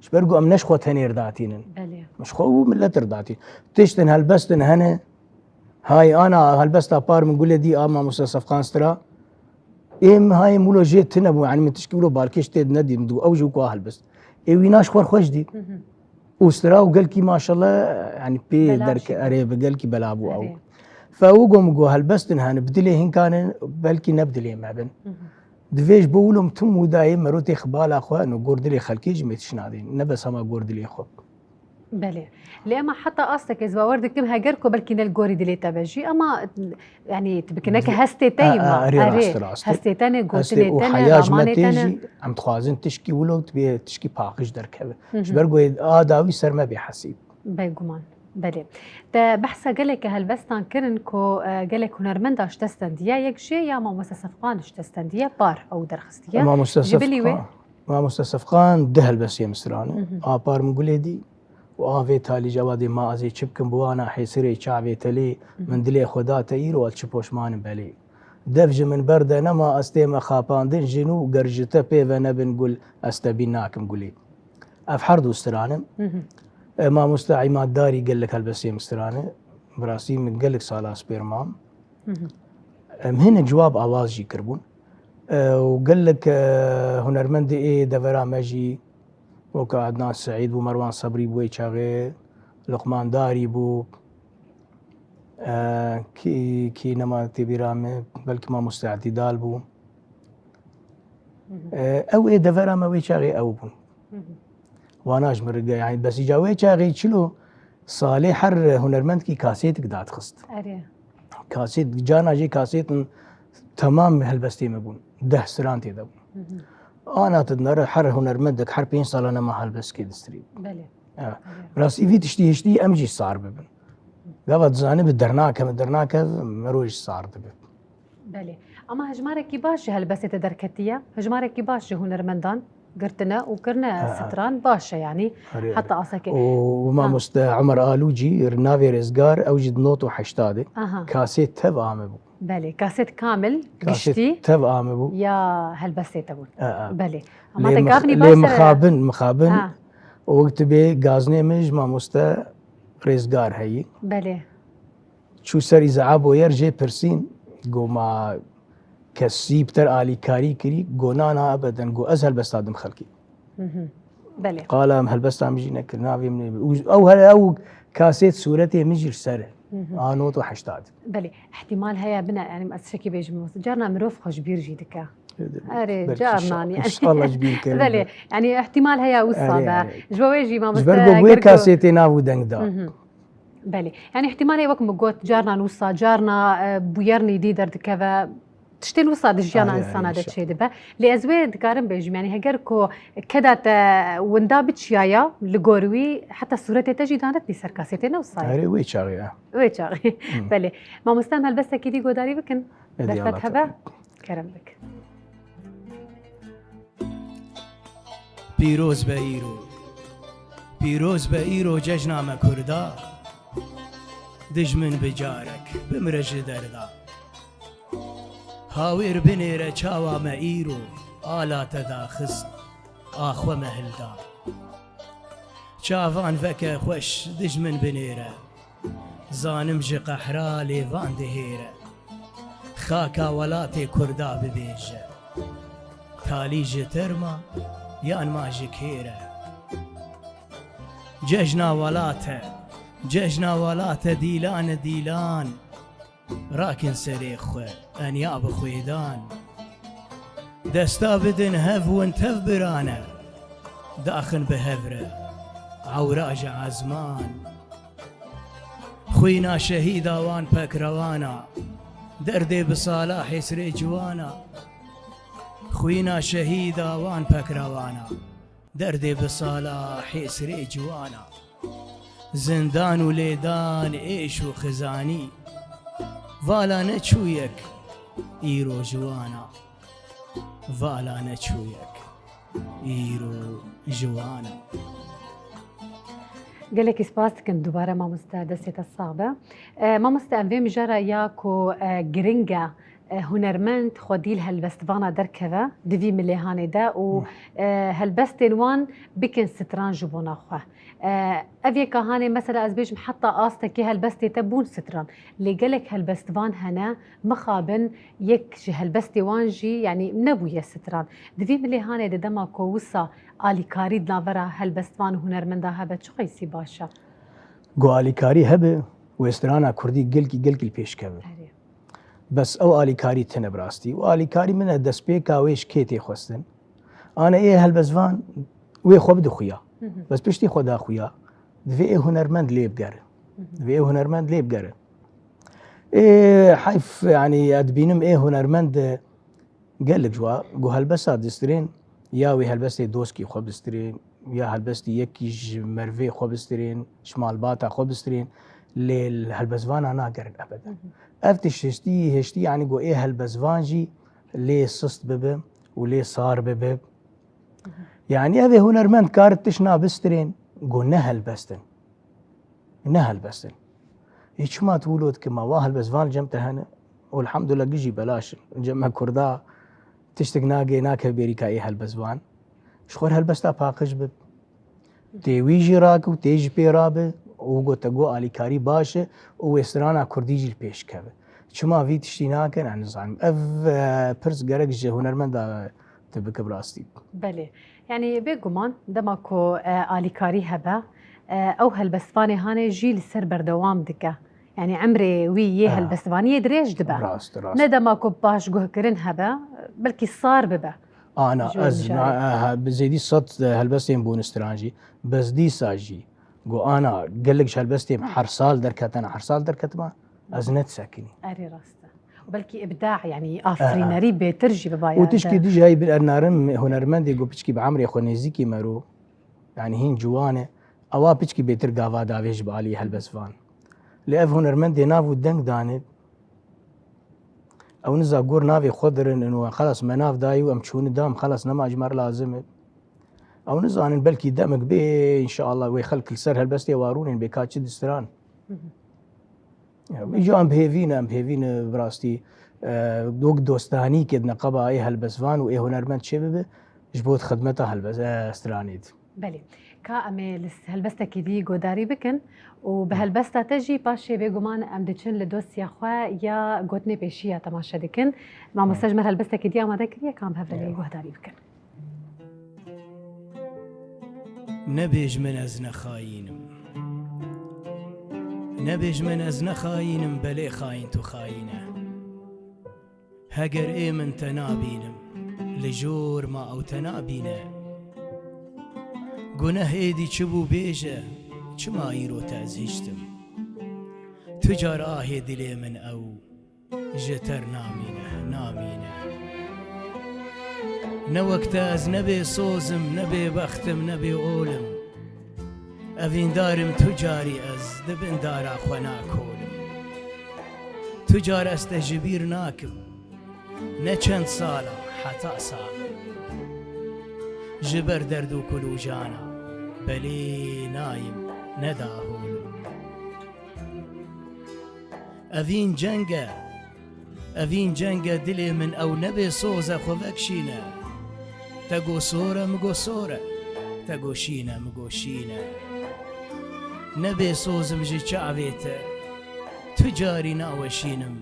Ji ber ku em ne ji xwe tenê re datînin. Belê. Em ji xwe û milet re datîn. Tiştin helbestin hene, hay ana helbesta par min gulê dî a mamoste Sefqan stira. Ê min hayê min wilo jê tune bû, yanî min tişkî wilo balkêş tê nedî, min dû ew jî wek a helbest. Ê wîna ji xwe re xweş dî. Û stira û gelkî maşallah, yanî pê derke, erê, bi gelkî bela bû ew. Fe û go min got helbestin hene, bi dilê hinkanin, belkî ne bi dilê me bin. Divê ji bo wilo min tim wî dayê merotê xibala xwe, no gor dilê xelkê jî mêtiş nadin. Ne bes hema gor dilê xwe. Belê. Lê ema heta astekê ez bawer dikim heger ku belkî ne li gorî dilê te be jî, ema, yanî, tu bikineke hestê te yî ma. Erê, rast, rast. Hestê te ne, gotinê te ne, ramanê te ne. Jî, em dixwazin tişkî wilo tu bê tişkî paqij derkeve. Ji ber ku a dawî ser me bê hesîb. Bêguman. Belê. Te behsa geleke helbestan kirin ku, e, gelek hunermenda ji te stendiye, yek jê ya mamoste Sefqan ji te stendiye, par ew derxistiye. Mamoste Sefqan. Ji bilî wê. Mamoste Sefqan du helbestê min strane. A par min gulê dî û a vê talî cewabê ma ez ê çi bikim, bi wana hêsirê çavê telê min dilê xwe da te îro ez çi poşman im belê. Dev ji min berde nema ez tême xapandin jin û ger ji te pê ve nebin gul ez te bîn nakim gulê. Ev her du strane. E, mamoste Îmad Darî gelek helbestê min strane. Bi rastî min gelek sala spêr mam. Em hinek cewab awaz jî kiribûn. E, û gelek, e, hunermendê ê devera me jî, weke Adnan Seîd bû, Merwan Sebrî bû wê çaxê, Luqman Darî bû, e, kî, kî nema tê bîra me, belkî mamoste Îtidal bû. E, ew ê devera me wê çaxê ew bûn. Wana ji min re ge-, yanî bes îca wê çaxê çilo salê her hunermendkî kasêtik dadixist. Erê. Kasêt, carna jê kasêtin temam helbestê me bûn. Deh stran tê de bûn. Ana tu dinere her hunermendek her pênc sala nema helbestkê distirî. Belê. Evet. Erê. Rastî vî tiştî hiştî em jî sar bibin. Gava dizanibe dernakeve, dernakeve, mero jî sar dibe. Belê. Ama hejmarekî baş ji helbestê te derketiye, hejmarekî baş ji hunermendan girtine û kirine stran baş e, yanî heta aseke. Û mamoste Omer Alû jî navê Rêzgar, ew jî di not û heştadê. Aha. Kasêt tev amebû. Belê, kasêt kamil, giştî tev amebû. Ya helbestê te bûn. E, e. Belê. Ama te gavnî baş e. Lê mixabin, mixabin. Ha. O wek tu bê gaznê min ji mamoste Rêzgar heyî. Belê. Çû ser îzaa boyer jê pirsîn, go ma kesî bi te re alîkarî kirî, go na na ebeden, go ez helbesta dim xelkî. Belê. Qala em helbesta min jî nekir, navê min ê. Ew her ew kasêt sûretê min jî li ser e. A not û heştad. Belê. Îhtîmal heye bine, yanî ez şekî bêjim, carna mirov xwe ji bîr jî dike. Erê, carnan, yanî. Înşallah ji bîr kirin. Belê, yanî îhtîmal heye wisa be. Ji bo wê jî mamoste. Ji ber ku wê kasêtê nav û deng da. Belê. Yanî îhtîmalê wek min got, carnan wisa, carna, e, bûyernî dî derdikeve. Tiştên wisa di jiyana însana de çêdibe. Lê ez wê dikarim bêjim, yanî heger ku keda te winda biçiyaya li gor wî, heta sûretê te jî danetnî ser kasêtê, ne wisa ye? Erê, wê çaxê ye. Wê çaxê. Belê. Mamoste, em helbestekî dî godarî bikin. Derfet hebe. Kerem bik. Pîroz be îro. Pîroz be îro cejna me Kurda. Dijmin bi carek bimire ji derda. Hawêr binêre çawa me îro, ala te daxist, a xwe me hilda. Çavan veke xweş dijmin binêre. Zanim ji qehra lêvan dihêre. Xaka welatê Kurda bibêje. Talî ji terma yan ma ji kêre. Cejna welate, cejna welate dîlane dîlan. Rakin serê xwe, enya bi xwêdan. Desta bidin hev win tev birane. Daxin bi hev re, ewra ji ezman. Xwîna şehîda wan pekrewana. Derdê bi sala hêsrê ciwana. Xwîna şehîda wan pekrewana. Derdê bi sala hêsrê ciwana. Zindan û lêdan êş û xizanî. Vala neçûyek îro ji wan a. Vala neçûyek îro ji wan a. Gelekî spas dikim dubare mamoste, destê te sax be. E, mamoste, em vê mijara ya ku, e, giring e, e, hunermend xwedî li helbestvana derkeve, di vî milêhanê de û, e, helbestên wan bikin stran ji bona xwe. E, ev yeka hanê mesela ez bêjim heta astekê helbestê te bûn stran. Lê gelek helbestvan hene, mixabin yek ji helbestê wan jî, yanî nebûye stran. Di vî milêhanê de dema ku wisa alîkarî di navbera helbestvan û hunermenda hebe çi qeysî baş e? Ku alîkarî hebe, wê strana kurdî gelkî, gelkî li pêş keve. Erê. Bes ew alîkarî tine bi rastî. Û alîkarî min e destpêka wê ji kê tê xwestin. Ane ê helbestvan wê xwe bide xuya. Hı hı. Bes piştî xwe da xuya, divê ê hunermend lê bigere. Hı hı. Divê ê hunermend lê bigere. Ê heyf, yanî, ez dibînim ê hunermend gelek ji wa ku helbesta distirên, ya wê helbestê doskî xwe bistirên, ya helbestî yekî ji merivê xwe bistirên, ji malbata xwe bistirên, lê li helbestvana nagerin ebeden. Hı hı. Ev tişt hiştî, hiştî, yanî ku ê helbestvan jî lê sist bibe û lê sar bibe. Hı hı. Yanî ev ê hunermend kar tişt nabistirên ku ne helbest in. Ne helbest in. Ê çima tu wilo dikî ma wa helbestvan li cem te hene? Û elhamdulillah gijî belaş in. Li cem me kurda tiştek nagê, nakev bêrîka ê helbestvan. Ji xwe helbesta paqij bib. Tê wî jî rake û tê jî pê rabe û got te got alîkarî baş e û wê strana kurdî jî li pêş keve. Çima vî tiştî nakin, ez nizanim. Ev, e, pirs gerek ji hunermenda tu bike bi rastî. Belê. Yanî bêguman dema ku, e, alîkarî hebe, e, ew helbestvanê hanê jî li ser berdewam dike. Yanî emrê wî yê, e, helbestvaniyê dirêj dibe. Rast, rast. Ne dema ku paşguhkirin hebe, belkî sar bibe. Ana, ji ez mijarê. Na, e, he, bi zêdî sed helbestên bûn stran jî. Bes dîsa jî. Got ana, gelek ji helbestên her sal derketine, her sal derketime, ez ne disekinî. Erê rast e. Belkî îbda, yanî afirînerî bêtir jî bibaye. Û tişkî dî jî heyî bin ernarim hunermendê got piçkî bi emrê xwe nêzîkî mero, yanî hîn ciwan e, ewa piçkî bêtir gava davêj bi alî helbestvan. Lê ev hunermendê nav û deng dane, ew niza gor navê xwe dirin, û xelas me nav dayî û em çûni dam, xelas nema ji me re lazim e. Ew nizanin belkî demek bê, înşeallah wê xelk li ser helbestê warûnên bê ka çi distiran. Hı hı. Ya, îca em bi hêvî ne, em bi hêvî ne bi rastî, e, dok dostanî ke di neqeba ê helbestvan û ê hunermend çê bibe, ji bo xidmeta helbes-, e, stranê de. Belê. Ka em ê li s-, helbestekî dî godarî bikin û bi helbesta te jî paşê bêguman em diçin li dosya xwe ya gotinê pêşî ya temaşe dikin. Mamoste ji me helbestekî dî amade kiriye, ka em hev re lê guhdarî bikin. Nebêj min ez ne xayîn im. Nebêj min ez ne xayîn im, belê xayîn tu xayîn e. Heger ê min te nabînim, li jor ma ew te nabîne. Guneh êdî çi bû bêje, çima îro te ez hiştim? Tu car ahê dilê min ew ji ter namîne, namîne. Ne wek te ez ne bê soz im, ne bê bext im, ne bê ol im. Evîndar im tu carî ez di bin dara xwe nakolim. Tu car ez te ji bîr nakim. Ne çend sala heta sax im. Ji ber derd û kulûjana belê nayim, ne dahol im. Evîn ceng e. Evîn ceng e dilê min, ew nebê soz e xwe vekşîne. Te got sor e, min got sor e. Te got şîn e, min got şîn e. Nebê soz im ji çavê te, tu carî naweşînim.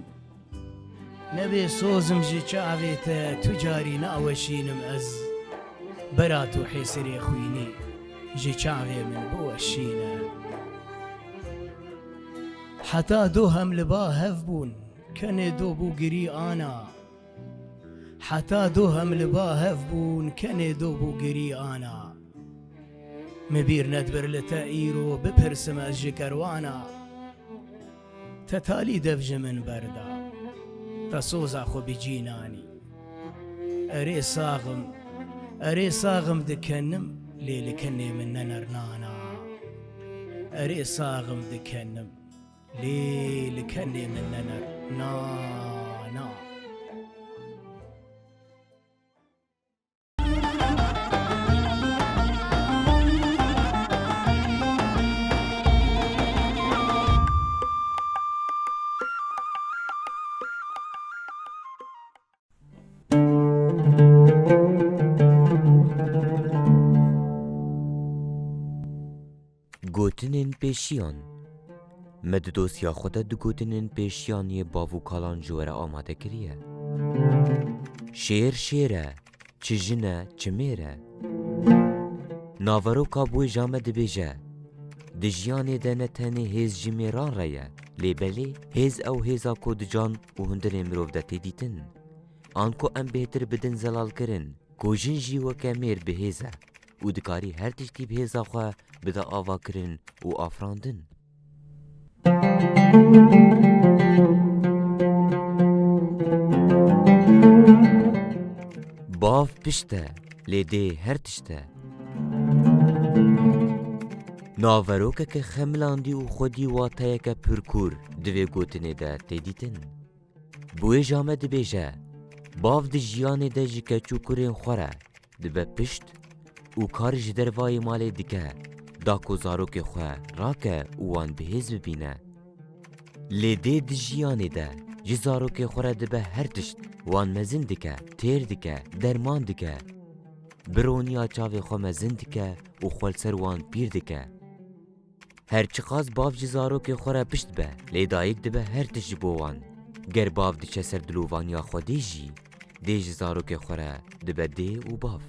Nebê soz im ji çavê te, tu carî naweşînim ez. Bera tu hêsirê xwînî ji çavê min biweşîne. Heta doh em li ba hev bûn, Kenê do bû girî ana. Heta do hem li ba hev bûn, kenê do bû girî ana. Min bîr nedibir li te îro bipirsim ez ji kerwana. Te talî dev ji min berda, te soza xwe bi cî nanî. Erê saxim, erê saxim dikenim, lê li kenê min nener nana. Erê saxim dikenim, lê li kenê min nener nana. Gotinên pêşiyan. Me di dosya xwe de du gotinên pêşiyan yê bav û kalan ji we re amade kiriye. Şêr şêr e, çi jin e, çi mêr e. Naveroka bi wêja me dibêje, di jiyanê de ne tenê hêz ji mêran re ye, lê belê hêz ew hêza ku di can û hundirê mirov de tê dîtin. An ku em bêhtir bidin zelalkirin, ku jin jî weke mêr bi hêz e û dikarî her tiştî bi hêza xwe bide avakirin û afirandin. Bav pişt e, lê dê her tişt e. Naverokeke xemilandî û xwedî wateyeke pirkûr di vê gotinê de tê dîtin. Bi wêja me dibêje, bav di jiyanê de ji keç û kurên xwe re dibe pişt û kar ji dervayê malê dike, da ku zarokê xwe rake û wan bi hêz bibîne. Lê dê di jiyanê de ji zarokê xwe re dibe her tişt, wan mezin dike, têr dike, derman dike. Bi roniya çavê xwe mezin dike û xwe li ser wan pîr dike. Her çiqas bav ji zarokê xwe re pişt be, lê dayik dibe her tişt ji bo wan. Ger bav diçe ser dilovaniya Xwedê jî, dê ji zarokê xwe re dibe dê û bav.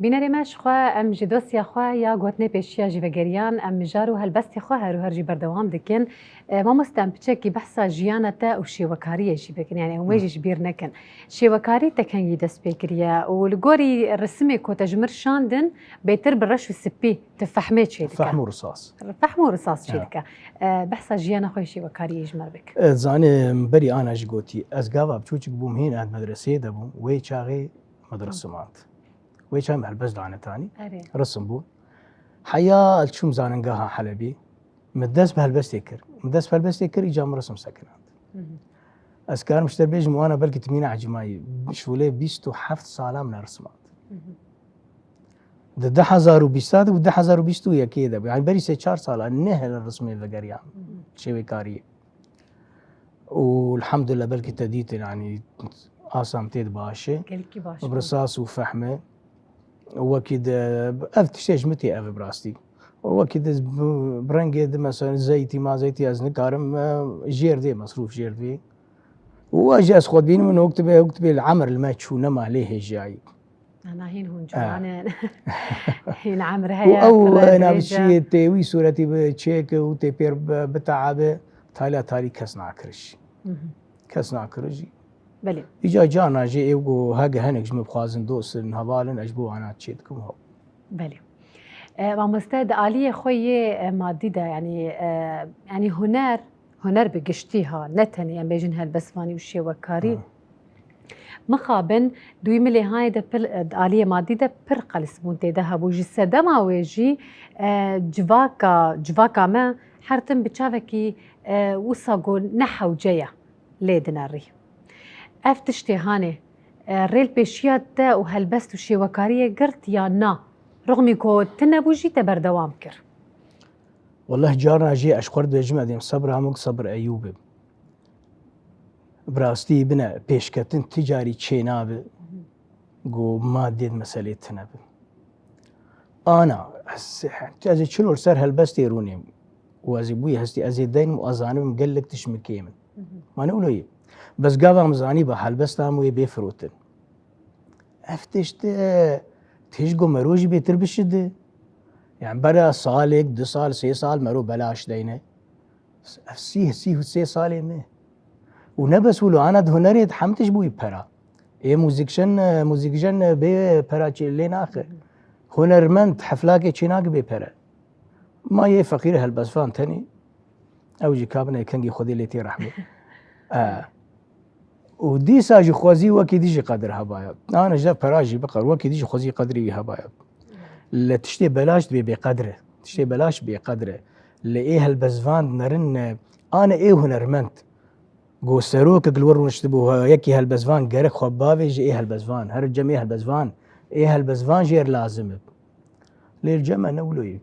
Bînerê me, ji xwe em ji dosya xwe ya gotinê pêşiya jî vegeriyan, em mijar û helbestê xwe her û her jî berdewam dikin. E, mamoste, em piçekî behsa jiyana te û şêwekariyê jî bikin, yani em wê jî ji bîr nekin. Şêwekarî te kengî dest pê kiriye û li gorî resimê ku te ji mir şandin, bêtir bi reş û sipî tu fehmê çêdike. Fehm û risas. Fehm û risas Ya. çêdike. E, behsa jiyana xwe yê şêwekariyê ji me re bik. E, zanê, berî ana jî gotî, ez gava biçûçik bûm, hîn ez medreseyê de bûm, wê çaxê me diresimand. Wê çaxê me helbest dane tanî. Erê. Resim bû. Heya ez çûm zanîngeha Helebî. Min dest bi helbestê kir. Min dest bi helbestê kir, îca min resim sekinand. Hı hı. Ez karim ji te bêjim, wana belkî tu mîna ecimayî. Şûlê bîst û heft sala min resimand. Hı hı. Di du hezar û bîst de û du hezar û bîst û yekê de bû. Yani berî sê çar sala ne hele resimê vegeriyam. Hı hı. Şêwekariyê. Û elhamdülillah belkî te dîtin, yani asam tê di baş e. Gelkî baş Bi bû. risas û fehme. Wekî de ev tiştê ji min tê ev bi rastî. Wekî de bi, bi rengê de mesela zeytî ma zeytî ez nikarim, e, jêr dê mesrûf jêr dê. Û ez jî ez xwe dibînim min wek tibê, wek tibê li emir li me çû nema lê hêjayî. Ana hîn hûn Eh. ciwan in. Hîn emir Û heye, ew pir e, ena dirêj e. biçiyê tê wî sûretî bi çêke û tê pêr bi, bi teabe, tala talî kes nakiriş. Hı hı. Kes nakiriş. Belê. Îca carna jê ê ku hege hinek ji min bixwazin dost in, heval in, ez ji bo wana çê dikim hew. Belê. E, mamoste, di aliyê xwe yê, e, madî de, yanî, e, yanî huner, huner bi giştî ha, ne tenê em bêjin helbestvanî û şêwekarî. Ha. Mixabin, di wî milê hayê de pir, e, di aliyê madî de pir qelisbûn tê de hebû. Ji sedema wê jî, e, civaka, civaka me her tim bi çavekî, e, wisa ku ne hewce ye. lê dinerî. Ev tiştê hanê, e, rêl pêşiya te û helbest û şêwekariyê girt ya na? Rixmî ku tune bû jî te berdewam kir. Weleh carna jî ez xwe dibêjim, ez dêm sebra min wek sebir Eyûb e. Bi rastî bine pêşketin ti carî çênabe. Got, madê di meselê tune bi. Ana, ez, ez ê çilo li ser helbestê rûnêm. Û ez ê bûyî hestî, ez ê deynim û ez zanibim gelek tişt min kêm in. Ma ne wilo ye. Bes gava min zanî bi helbesta min wê bê firotin. Ev tişt, e, tişt ku mero jî bêtir bişidi. Yani bera salek, du sal, sê sal mero belaş deyne. Ev sî, sî û sê salê me. Û ne bes wilo, ana di hunerê de hem tişt bûyî pera. Ê muzîkjen, e, muzîkjen, e, bê pera çê lê naxe. Hunermend heflakê çê nake bê pere. Ma yê feqîr helbestvan tenê. Ew jî kabine kengî Xwedê lê tê rehmê. E, û dîsa jî xwezî wekî dî jî qedir hebaya. Ana ji pera jî biqer, wekî dî jî xwezî qedrê wî hebaya. Li tiştê belaş dibê bêqedr e. Tiştê belaş bêqedr e. Li ê helbestvan dinerin, e, ane ê hunermend. Go serokek li wir rûniştibû, ha, yekî helbestvan gerek xwe bavêje ê helbestvan. Her cem ê helbestvan, ê helbestvan jê re lazim e. Lê li cem me ne wilo ye.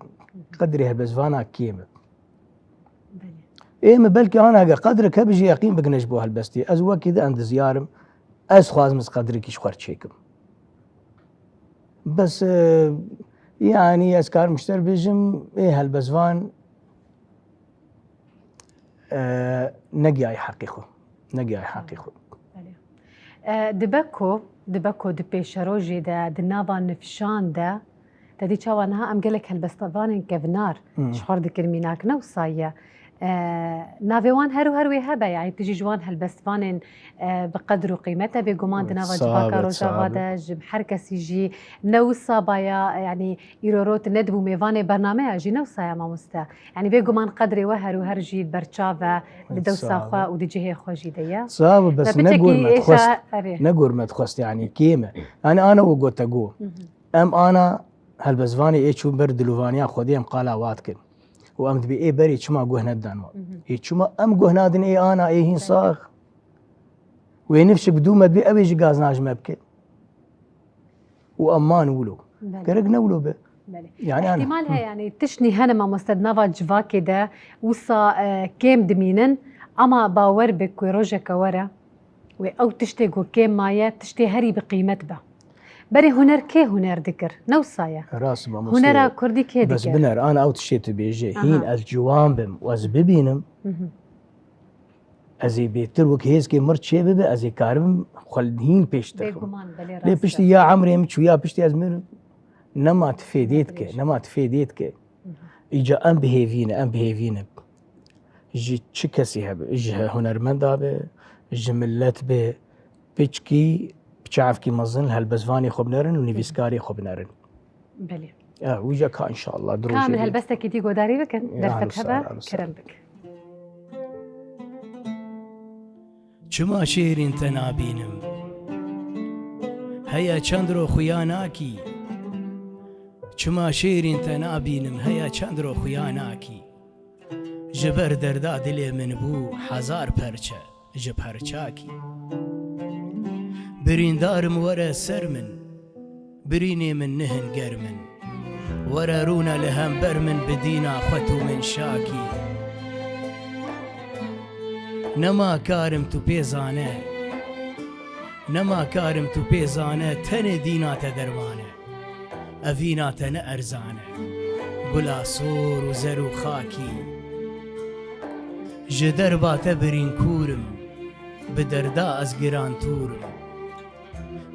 Qedrê helbestvana kêm e. Belê. Ê me belkî ana hege qedrek hebe jî yeqîn bigine ji bo helbestê. Ez wekî di endizyar im. Ez xwazim ez qedrekî ji xwe re çêkim. Bes, e, yanî ez karim ji te re bêjim, ê helbestvan, e, negiyayî heqê xwe. Negiyayî heqê xwe. Belê. E, dibe ku, dibe ku di pêşerojê de, di nava nifşan de, te dî çawa niha em gelek helbestvanên kevnar Hmm. ji xwe re dikin mînak, ne wisa ye. E, navê wan her û her wê hebe, yanî tu jî ji wan helbestvanên, e, bi qedr û qîmet e, bêguman di nava Sağ civaka be, Rojava sağ be. de, ji her kesî jî ne wisa baya, yanî îro rot nedibû mêvanê bernameya jî ne wisa ye mamoste. Yanî bêguman qedrê we her û her jî berçav e, di dewsa Sağ xwe be. û di cihê xwe jî de ye. Sağ be, bes Me ne piçekî gor me êşa dixwest, erê. ne gor me dixwest, yanî kêm e. Yanî ana we gote go. Mhm. Em ana helbestvanê ê çûn ber dilovaniya Xwedê em qala wa dikin. Û em dibê ê berê çima guh nedan wa. Mhm. Ê çima em guh nadin ê ana ê hîn Belê. sax. Wê nifşik bi dû me dibê ew ê jî gaznaj me bike. Û em man wilo. Belê. Gerek ne wilo be. Belê. Yani, yani. Îhtimal heye, yani, tiştnî hene mamoste di nava civakê de wisa, e, kêm dimînin, ama bawer be ku rojeke were wê ew tiştê ku kêm maye, tiştê herî bi qîmet be. Berê huner kê huner dikir? Ne wisa ye. Rast, mamoste. Hunera kurdî kê Bes dikir? biner, ana ew tiştê tu bêje. Aha. Hîn ez ciwan bim û ez bibînim. Mhm. Ez ê bêtir wek hêzkê mir çê bibe, ez ê karim xwe li hîn pêş dixim. Bêguman, belê Lê rast piştî e. ya emrê min çû ya piştî ez mirim. Nema tu fêdê dike, Belê. nema tu fêdê dike. Hı hı. Îca em bi hêvî ne, em bi hêvî ne. Ji çi kesî hebe, ji hunermenda be, ji millet be, piçkî, bi çavkî mezin helbestvanê xwe binerin û Hı hı. nivîskarê xwe binerin. Belê. Ya, wî ca ka înşallah, di Ka rojê min dê. helbestekî dî godarî bikin, Ya, derfet hanu hebe, sar, hanu sar. kerem bik. Çima şêrîn te nabînim? Heya çend ro xuya nakî? Çima şêrîn te nabînim? Heya çend ro xuya nakî? Ji ber derda dilê min bû hezar perçe ji perçakî. Birîndarim were ser min, birînê min nihin ger min. Were rûne li hember min bi dîna xwe tu min şakî. Nema karim tu pê zane, nema karim tu pê zane, tenê dîna te derman e. Evîna te ne erzan e, gula sor û zer û xakî. Ji derba te birîn kûr im, bi derda ez giran tûr im.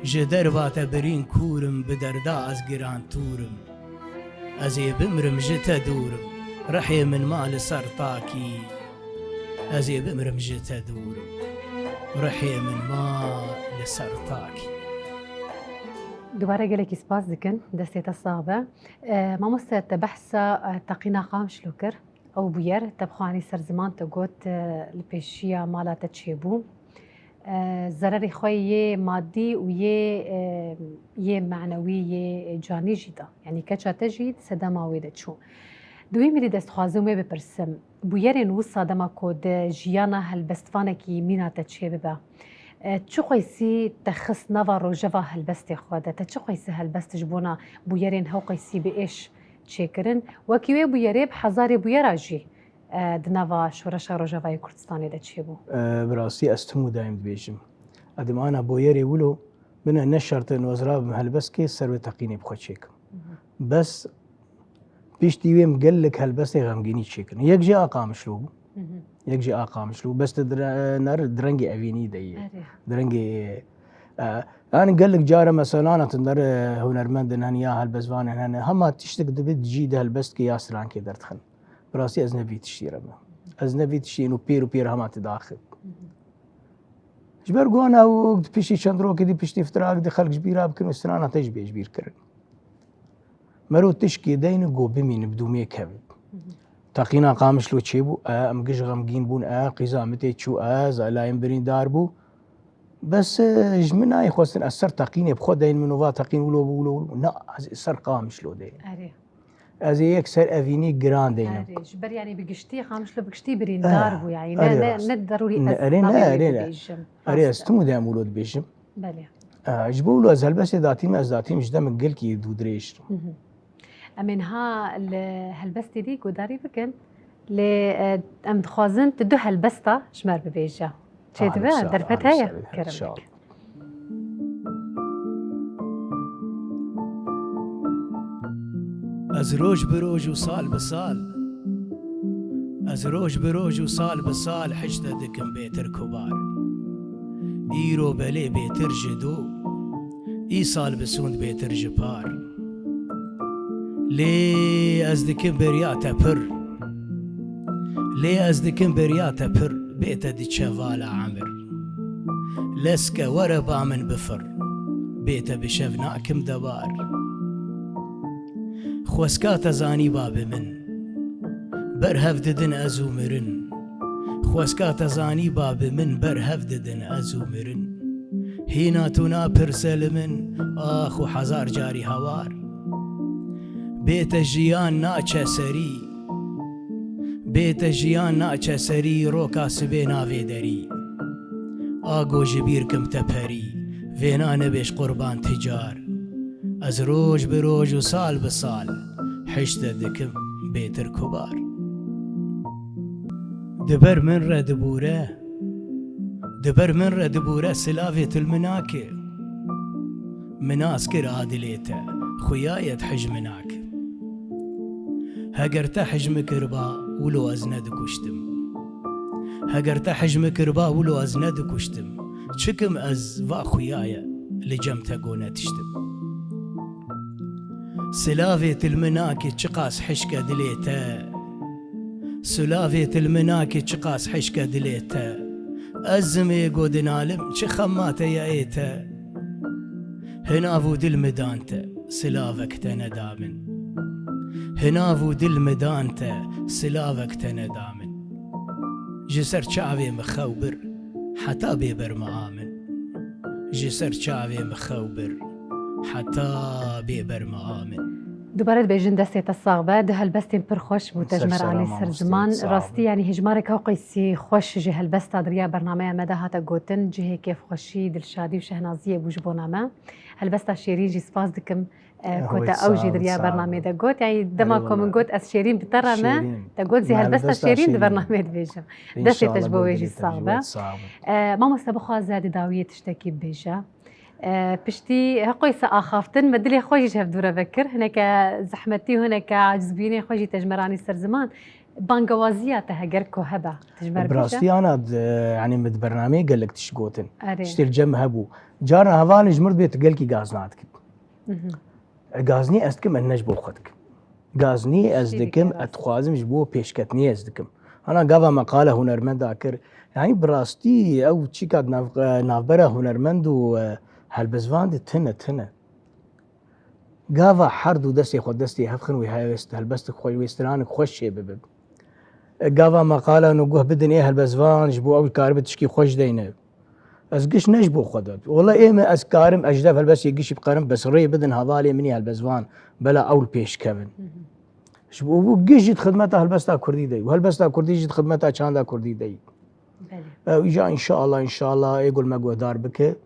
Ji derba te birîn kûr im, bi derda ez giran tûr im. Ez ê bimrim ji te dûr im, rihê min ma li ser takî. Ez ê bimrim ji te dûr im, rihê min ma li ser takî. Dubare gelekî spas dikin, destê te sax be. E, mamoste, te behsa, e, teqîna Qamişlo kir. Ew bûyer, te bi xwe anî ser ziman, te got, e, li pêşiya mala te çêbû. E, zererê xwe yê madî û yê, e, yê manewî, yê canî jî da. Yanî keça te jî di sedema wê de çû. Di wî mîrî de ez dixwazim wê bipirsim, bûyerên wisa dema ku di jiyana helbestvanekî mîna te çêbibe, e, çi qeysî te xist nava rojeva helbestê xwe de? Te çi qeysî helbest ji bona bûyerên hew qeysî bi êş çêkirin? Wekî wê bûyerê bi hezarê bûyera jî, e, di nava şoreşa Rojavayê Kurdistanê de çêbû. E, bi rastî ez tim û daîm dibêjim. Edim ana bûyerê wilo Bine ne şert e ez rabim helbestkê ser wê teqînê bi xwe çêkim. Bes piştî wê em gelek helbestê xemgînî çêkin. Yek jê a Qamişlo bû. Yek jê a Qamişlo. Bes tu dire-, ner direngê evînî de yê. Erê. Direngê, e, yani gelek care mesela natin der, e, hunermendin hene ya helbestvanên hene. Hema tiştek dibe di cî de helbestkê ya strankê derdixin. Bi rastî ez ne vî tiştî re me. Ez ne vî tiştî û pêr û pêr hema ti daxin. Ji ber ku ana û piştî çend rokê dî piştî fitirak dî xelk ji bîra bikin û strana te ji bê ji bîr kirin. Mero tişkê deyne ku bimîne bi dûmê kevin. Teqîna Qamişlo çêbû, e, em giş xemgîn bûn, e, qîza min tê çû, e, zalayên birîndar bû. Bes, e, ji min nayê xwestin ez ser teqînê bi xwe deyin min û va teqîn wilo bû, wilo, wilo. Na, ez ê ser Qamişlo deyim. Erê. Ez ê yek ser evînî giran deynim. Erê, ji ber yanî bi giştî, Qamişlo bi giştî birîndar Eh, bû, yanî ne, erê ne, rast. ne derûrî Ne, ez erê, ne, navê wê erê ne. bibêjim. Erê, ez Rast e. tim û dem wilo dibêjim. Belê. Eh, ji bo wilo ez helbestê datîm, ez datîm ji demek gelkî dûdirêj. Hı hı. Em ê niha li helbestê dî guhdarî bikin. Lê, eh, em dixwazin tu du helbesta ji me re bibêje. Çê Ahlan dibe? sağ ol, Derfet ahlan heye? sağ ol, Kerem sağ ol. bike. Ez roj bi roj û sal bi sal, ez roj bi roj û sal bi sal hişte dikim bêtir kubar. Îro belê bêtir ji do, îsal bi sûnd bêtir ji par. Lê ez dikim beriya te pir, lê ez dikim beriya te pir, bê te diçe vala emir. Leske were ba min bifir, bê te bi şev nakim debar. Xweska te zanî ba bi min, ber hev didin ez û mirin. Xweska te zanî ba bi min, ber hev didin ez û mirin. Hîna tu napirse li min, ax û hezar carî hawar. Bê te jiyan naçe serî, bê te jiyan naçe serî, roka sibê navê derî. Ago ji bîr kim te perî, vêna nebêj qurban ti car. Ez roj bi roj û sal bi sal, hişte dikim bêtir kubar. Di ber min re dibûre, di ber min re dibûre, silavê tu li min nake. Min nas kir a dilê te, xuya ye tu hij min nake. Heger te hij min kiriba, wilo ez nedikuştim. Heger te hij min kiriba, wilo ez nedikuştim. Çikim ez va xuya ye, li cem te go netiştim. Silavê tu li min nake çiqas hişke dilê te. Silavê tu li min nake çiqas hişke dilê te. Ez zimê go dinalim çi xema te ye ê te. Hinav û dil mi dan te, silavek te neda min. Hinav û dil mi dan te, silavek te neda min. Ji ser çavê mi xew bir, heta bê ber mi a min. Ji ser çavê mi xew bir, heta bê ber mi a min. Dubare dibêjin destê te sax be, du helbestên pir xweş bû te ji me re anî ser ziman. Rastî, yanî hejmarek heqîsî xweş ji helbesta di riya bernameya me de hate gotin, cihê kêfxweşî, dilşadî û şehnaziyê bû ji bona me. Helbesta Şêrîn jî spas dikim, e, ku te ew jî di riya bernameyê de got. Yanî dema ku min got ez Şêrîn bi te re me, te got zî helbesta Şêrîn di bernameyê dibêjim. Destê te ji bo wê jî sax be. E, mamoste bixwaze di dawiyê tiştekî bibêje. E, piştî heqoyse axaftin me dilê xwe jî ji hev dû re vekir. Hineke zehmetî û hineke acizbûyînê xwe jî te ji me re anî ser ziman. Bangewaziya te heger ku hebe, tu ji me re bêje. Bi rastî ana, yanî min di bernameyê gelek tişt gotin. Erê. Tiştê li cem hebû. Carna hevalên ji min re dibê tu gelkî gaznî dikim. Mhm. E, gaznî ez dikim, ez ne ji bo xwe dikim. Gaznî ez dikim, ez dixwazim ji bo pêşketinê ez dikim. Hana gava me qala hunermenda kir. Yanî bi rastî ew çîka di nav-, e, navbera hunermend û, e, helbestvan de tune, tune. Gava her du destê xwe destê hev xin wê hewest helbestik xwe wê stranik xweş çê bibe. E, gava me qala no guh bidin ê helbestvan ji bo ew karibe tişkî xweş deyne. Ez giş ne ji bo xwe de. Wela ê me ez karim ez ji dev helbestê gişî bikarim bes rê bidin hevalê min ê helbestvan bela ew li pêş kevin. Hı hı. Ji bo bû giş jî di xidmeta helbesta kurdî de yî. Û helbesta kurdî jî di xidmeta çanda kurdî de yî. Belê. Ew îca înşallah, înşallah ê gul me guhdar bike.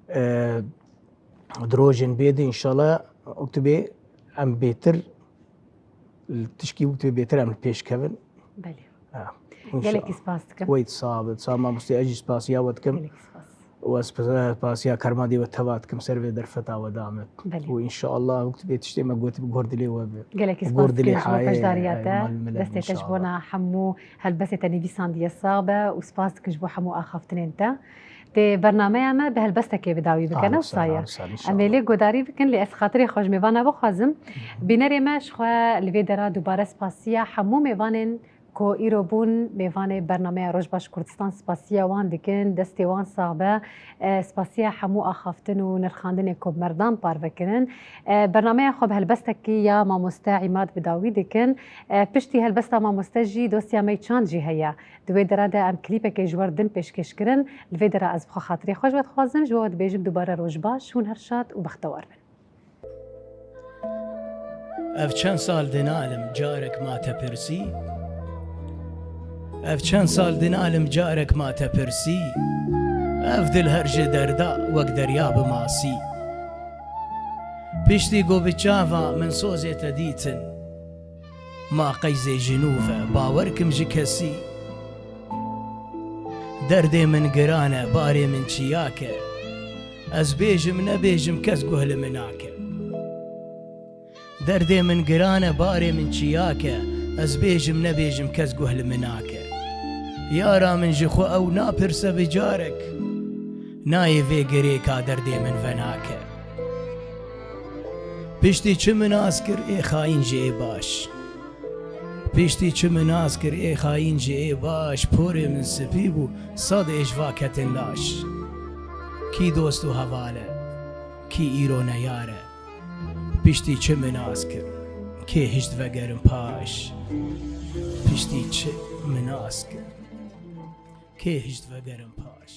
E, di rojên bê de înşallah oktubê em bêtir li tişkî oktubê bêtir em li pêş kevin. Belê. Ha, înşallah. Gelekî spas dikim. Wey sax be, sax mamoste, ez jî spasiya we dikim. Gelekî spas. û ez sp-, spasiya karmadê we teva dikim ser vê derfeta we de Amed. Belê. Û înşallah wek tu vê tiştê me gotî bi guh dilê we be. Gelekî Guh spas dilê dikim ji bo hayê, beşdariya te. Destê te ji bona hemû helbestê te nivîsandiye sax be û spas dikim ji bo hemû axaftinên te. Dê bernameya me bi helbestekê bi dawî bike, ne wisa ye? Em ê lê godarî bikin, lê ez xatirê xwe ji mêvana bixwazim. Bînerê me ji xwe li vê dera dubare spasiya hemû mêvanên ku îro bûn mêvanê bernameya Roj Baş Kurdistan, spasiya wan dikin, destê wan sax be. E, spasiya hemû axaftin û nirxandinê ku bi merdan parve kirin. E, bernameya xwe bi helbestekî ya mamoste Îmad bi dawî dikin. E, piştî helbesta mamoste jî dosya me çand jî heye. Di wê dera de em klîpekê ji we re din pêşkêş kirin. Li vê dera ez bi xwe xatirê xwe ji we dixwazim, ji we dibêjim dubare roj baş, hûn her şad û bextewar bin. Ev çend sal dinalim carek ma te pirsî? Ev çend sal dinalim carek ma te pirsî? Ev dil her ji derda wek derya bi masî. Piştî ku bi çava min sozê te dîtin, ma qeyzê jinû ve bawer kim ji kesî. Derdê min giran e, barê min çiyak e. Ez bêjim nebêjim kes guh li min nake. Derdê min giran e, barê min çiyak e. Ez bêjim nebêjim kes guh li min nake. Yara min ji xwe ew napirse bi carek. Nayê vê girêka derdê min venake. Piştî çi min nas kir ê xayîn jî ê baş. Piştî çi min nas kir ê xayîn jî ê baş, porê min spî bû, sed ê ji va ketin laş. Kî dost û heval e, kî îro neyar e? Piştî çi min nas kir, kê hişt vegerin paş? Piştî çi min nas kir, kê hişt vegerin paş?